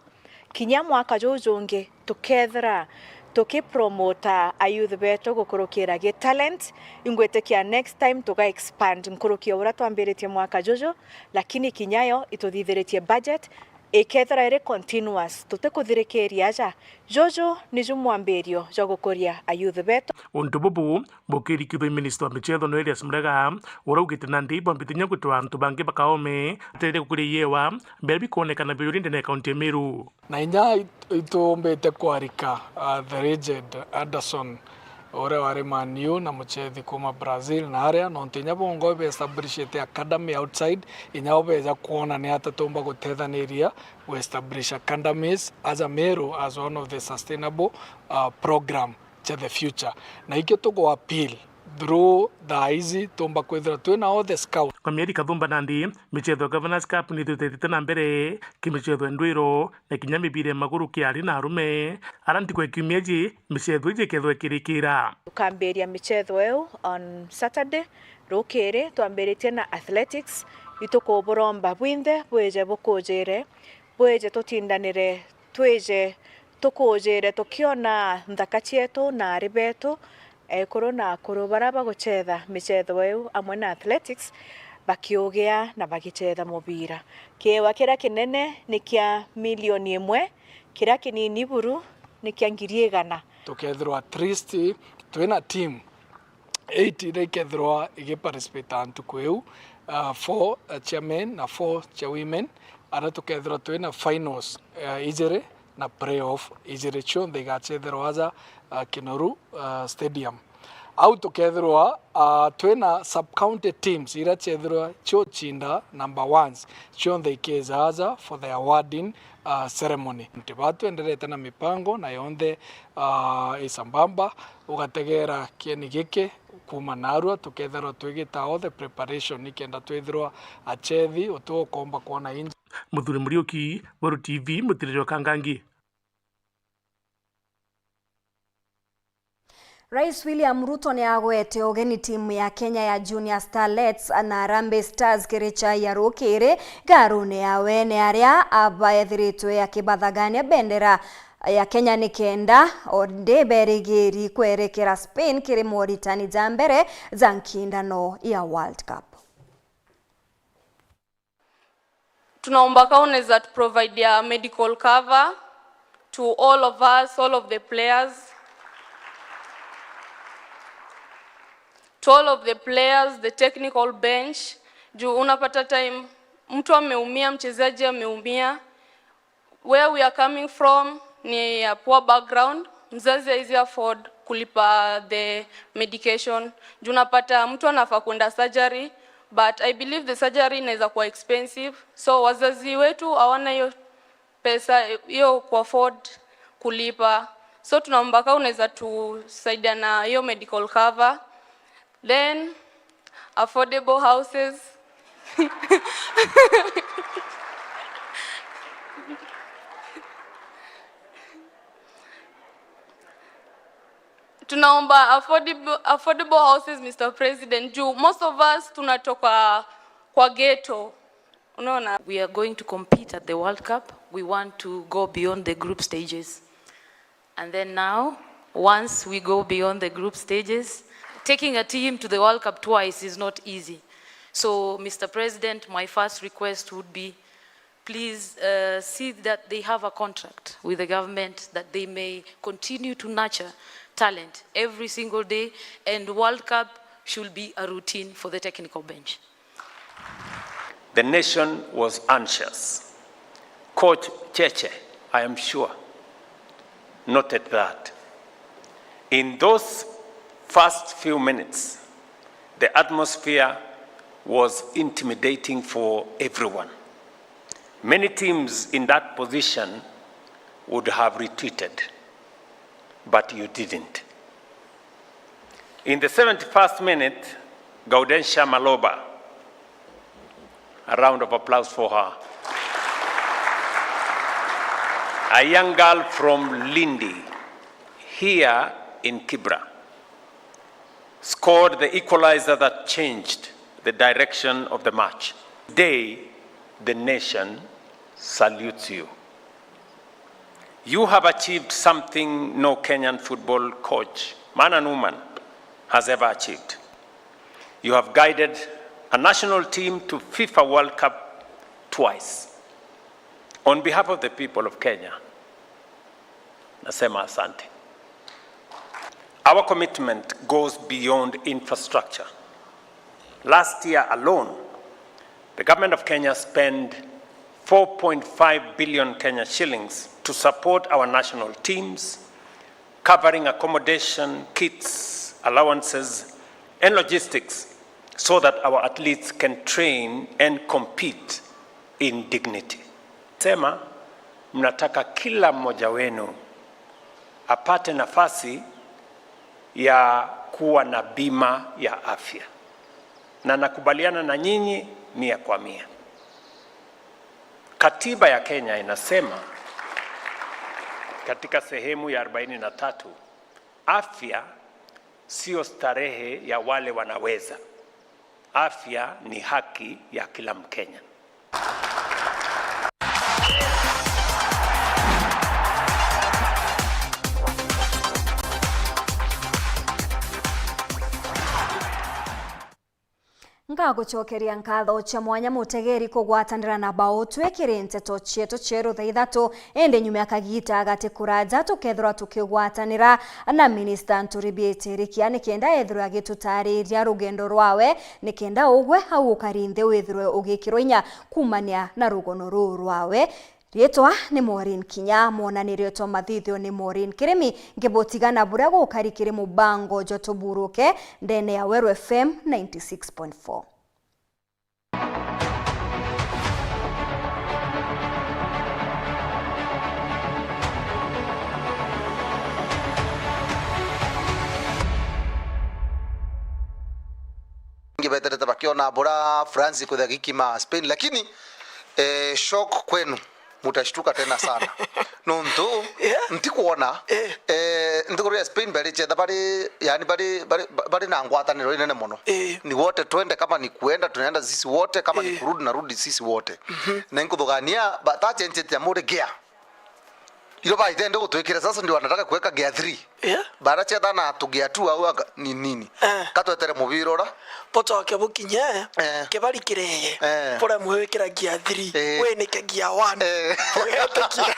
kinya mwaka juu jungi tukethira tukipromota a youth betu gukurukira gi talent. Ingwitikia next time tuga expand nkuruki ya uria twambiritie mwaka juju, lakini kinya yo ituthithiritie budget ikethira iri continuous, tutikuthirikiria aja. Juju niju mwambirio jwa gukuria a youth betu. Untu bubu bukirikithwa i minista wa michetho no Elias Murega, uria augite nandi ibwambite kinya gwitwa antu bangi ba Kaome ateithia gukuria iewa, mbere bikwonekana biuri ndene ya kaunti ya Meru. Na inya it-, itumbite kwarika, ah, the legend Anderson, uria wari Man U na muchethi kuma Brazil na aria, nontu inya bongo be establishite academy outside, inya bo beja kwona ni ata tumba gutethaniria we establish academies as a Meru as one of the sustainable, ah, program cha the future. Na ikio tugu appeal through thaa ici tumba kwithira twina all the scouts. Kwa mieri kathumba nandi, michetho ya Governors Cup nitwitetite na mbere kimichetho ya ndwiro na kinya mibira ya maguru kia ari na arume, ara ntuku ya kiumia iji michetho iji ikethwa ikirikira. Tukambiria michetho iu on Saturday rukiri, twambiritie na athletics. Itukuburomba bwinthe bwije bukujire, bwije tutindanire, twije tukujire tukiona nthaka cietu na ari betu, ekuru na akuru baria baguchetha michetho iu amwe na athletics, bakiugia na bagichetha mubira. Kiewa kiria kinene ni kia milioni imwe, kiria kinini buru ni kia ngiri igana. Tukethirwa at least twina team eight iria ikethirwa igiparticipate ntuku iu, ah, four, ah, cia men na four cia women, aria tukethirwa twina finals, ah, ijiri na playoff ijiri, cionthe igachetherwa aja, ah, Kinoru, ah, Stadium. Au tukethirwa, ah, twina sub-county teams iria chethirwa ciuchinda number ones, cionthe ikeja aja for the awarding, ah, ceremony. Nti ba twenderete na mipango na yonthe, ah, i sambamba, ugategera kieni giki kuuma narua, tukethirwa twigita all the preparation nikenda twithirwa achethi uti ukomba kwona inji. Muthuri Muriuki, Weru T V, Mutiriri wa Kangangi. Rais William Ruto ni agwete ugeni timu ya Kenya ya Junior Starlets na Harambee Stars kiri chai ya rukiri garune ya wene aria aba ethiritwe akibathagania bendera ya Kenya nikenda o ndi berigiri kwerekera Spain kiri moritani ja mbere ja nkindano ya World Cup. Tunaomba counties that provide their medical cover to all of us, all of the players. to all of the players, the technical bench, juu unapata time mtu ameumia, mchezaji ameumia, where we are coming from ni a poor background, mzazi haizi afford kulipa the medication. Juu unapata mtu anafaa kwenda surgery, but I believe the surgery inaweza kuwa expensive, so wazazi wetu hawana hiyo pesa hiyo ku afford kulipa. So tunaomba kama unaweza tusaidia na hiyo medical cover. Then affordable houses. Tunaomba affordable, affordable houses, Mister President, juu most of us tunatoka kwa ghetto. Unaona? We are going to compete at the World Cup. We want to go beyond the group stages. And then now, once we go beyond the group stages, taking a team to the World Cup twice is not easy. So, Mister President, my first request would be, please, uh, see that they have a contract with the government that they may continue to nurture talent every single day, and World Cup should be a routine for the technical bench. The nation was anxious. Coach Cheche, I am sure, noted that. In those first few minutes, the atmosphere was intimidating for everyone. Many teams in that position would have retreated, but you didn't. In the seventy-first minute, Gaudentia Maloba, a round of applause for her, a young girl from Lindi, here in Kibra, scored the equalizer that changed the direction of the match. Today, the nation salutes you. You have achieved something no Kenyan football coach, man and woman, has ever achieved. You have guided a national team to FIFA World Cup twice. On behalf of the people of Kenya, nasema asante. Our commitment goes beyond infrastructure. Last year alone, the government of Kenya spent four point five billion Kenya shillings to support our national teams, covering accommodation, kits, allowances, and logistics, so that our athletes can train and compete in dignity. Sema, mnataka kila mmoja wenu apate nafasi ya kuwa na bima ya afya. Na nakubaliana na nyinyi mia kwa mia. Katiba ya Kenya inasema katika sehemu ya arobaini na tatu, afya sio starehe ya wale wanaweza. Afya ni haki ya kila Mkenya. Ngagucokeria nkatho cia mwanya mutegeri kugwatanira na Bautwe kiri nteto cietu cia rutha ithatu, indi nyuma ya kagita gati kuraja tukethirwa tukigwatanira na minista Nturi Biitirikia nikenda ethirwe agitutariria rugendo rwawe, nikenda ugwe au ukari nthi withirwe ugikirwa inya kumania na rugono ruu rwawe. Riitwa ni Maureen Kinya, mwonanirio twa mathithio ni Maureen Kirimi, ngibutigana buria gukari kiri mubango jwa Tuburuke ndene ya Weru F M ninety six point four. Ingi beterete bakiona bura France kuthia gikima Spain, lakini, eh, shock kwenu. Mutashtuka tena sana. Nontu, yeah, ntikwona, eh, eh, nthiguru ya Spain bari chetha bari, yani bari, bari, bari na ngwataniro inene muno. Eh. Ni wote twende, kama ni kuenda tunaenda sisi wote, kama ni, eh, kurudi narudi sisi wote. Mhm. Na nkuthugania batachenjetie muri gear. Iro baitende gutwikira, sasa ndio wanataka kuweka gear three. Yeah. Bara chetha na tugia tu au aka-, ni nini? Eh. Katwetere mubira ura. Bucoke bukinye, eh, kibari kirege. Eh. Buremwe wikira gear three, eh, winike gear one. Eh. Ugetikia.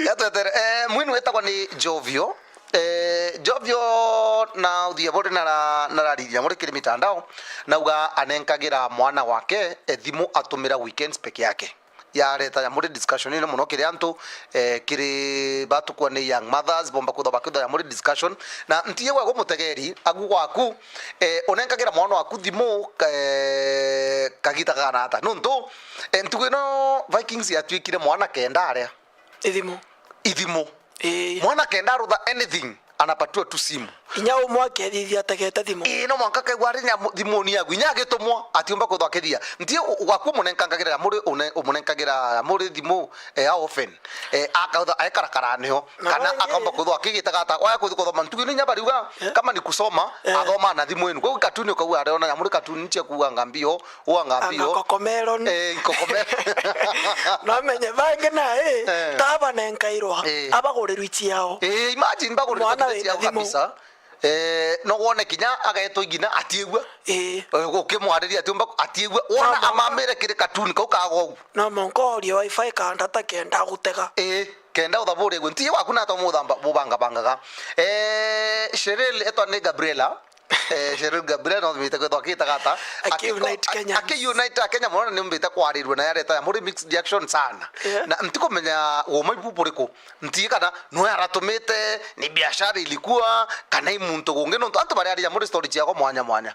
Gatwetere, eh, mwini wetagwa ni Jovio. Eh, Jovio na uthia bore nara-, narariria muri kiri mitandao, nauga anenkagira mwana wake, eh, thimu atumira weekends peke yake. Yareta ya muri discussion ino muno kiri antu, eh, kiri batukwa ni young mothers, bomba kwithwa bakithwa ya muri discussion. Na ntiye gwa gumutegeri, agu gwaku, eh, unenkagira mwana waku thimu, eh, kagita kana ata? Nontu, eh, ntugu ino Vikings yatwikire mwana kenda aria. Ithimu. Ithimu. Ii. Mwana kenda arutha anything, anapatiwa tu simu. Inya umwe akethithia ategete thimu. Ii, no mwanka akaigua ari nya mu-, thimuni yaku. Inya agitumwa, atiumba kwithwa akithia. Nti u-, gwaku umunenkangagira ya muri, une-, umunenkagira ya muri thimu, eh, how often? Eh, akautha, aekarakara niho. Na kana bangi akaumba kwithwa akigitaga ata, oya kuthi kuthoma ntugu ino inya bariuga, eh, kama ni kusoma, eh, athoma na thimu inu. Kwou katuni ukauga ariona ya muri katuni ntia kuuga ngambio, Uanga mbio. Anga kokomero ni. Eh, kokomero. No menye bangi na, eh, eh, ta banenkairwa, eh, abagurirwa iciao. Eh, imagine bagurirwa mwana iciao wina thimu kabisa. Eh, no wone kinya agetwa igina atiigua. Eh. Eh, ukimwariria atiumba atiigua. Wona no, amamire kiri katuni kau kagou. No monko orie wifi kanda ta kenda gutega. Eh, kenda uthaburirwe. Nti waku na to muthamba bubangabangaga. Eh, Cheryl etwa ni Gabriela. Eh, Cheryl Gabriel, no mbite kwithwa akitaga ata? Aki unite Kenyans. Aki unite Akenya mono, ni mbite kwarirwe na yareta ya muri mixed reaction sana. Yeah. Na ntikumenya uma ibu buriku. Nti kana no aratumite ni biashara ilikuwa, kana i muntu gungi, nontu antu bari aria muri story ciako mwanya mwanya.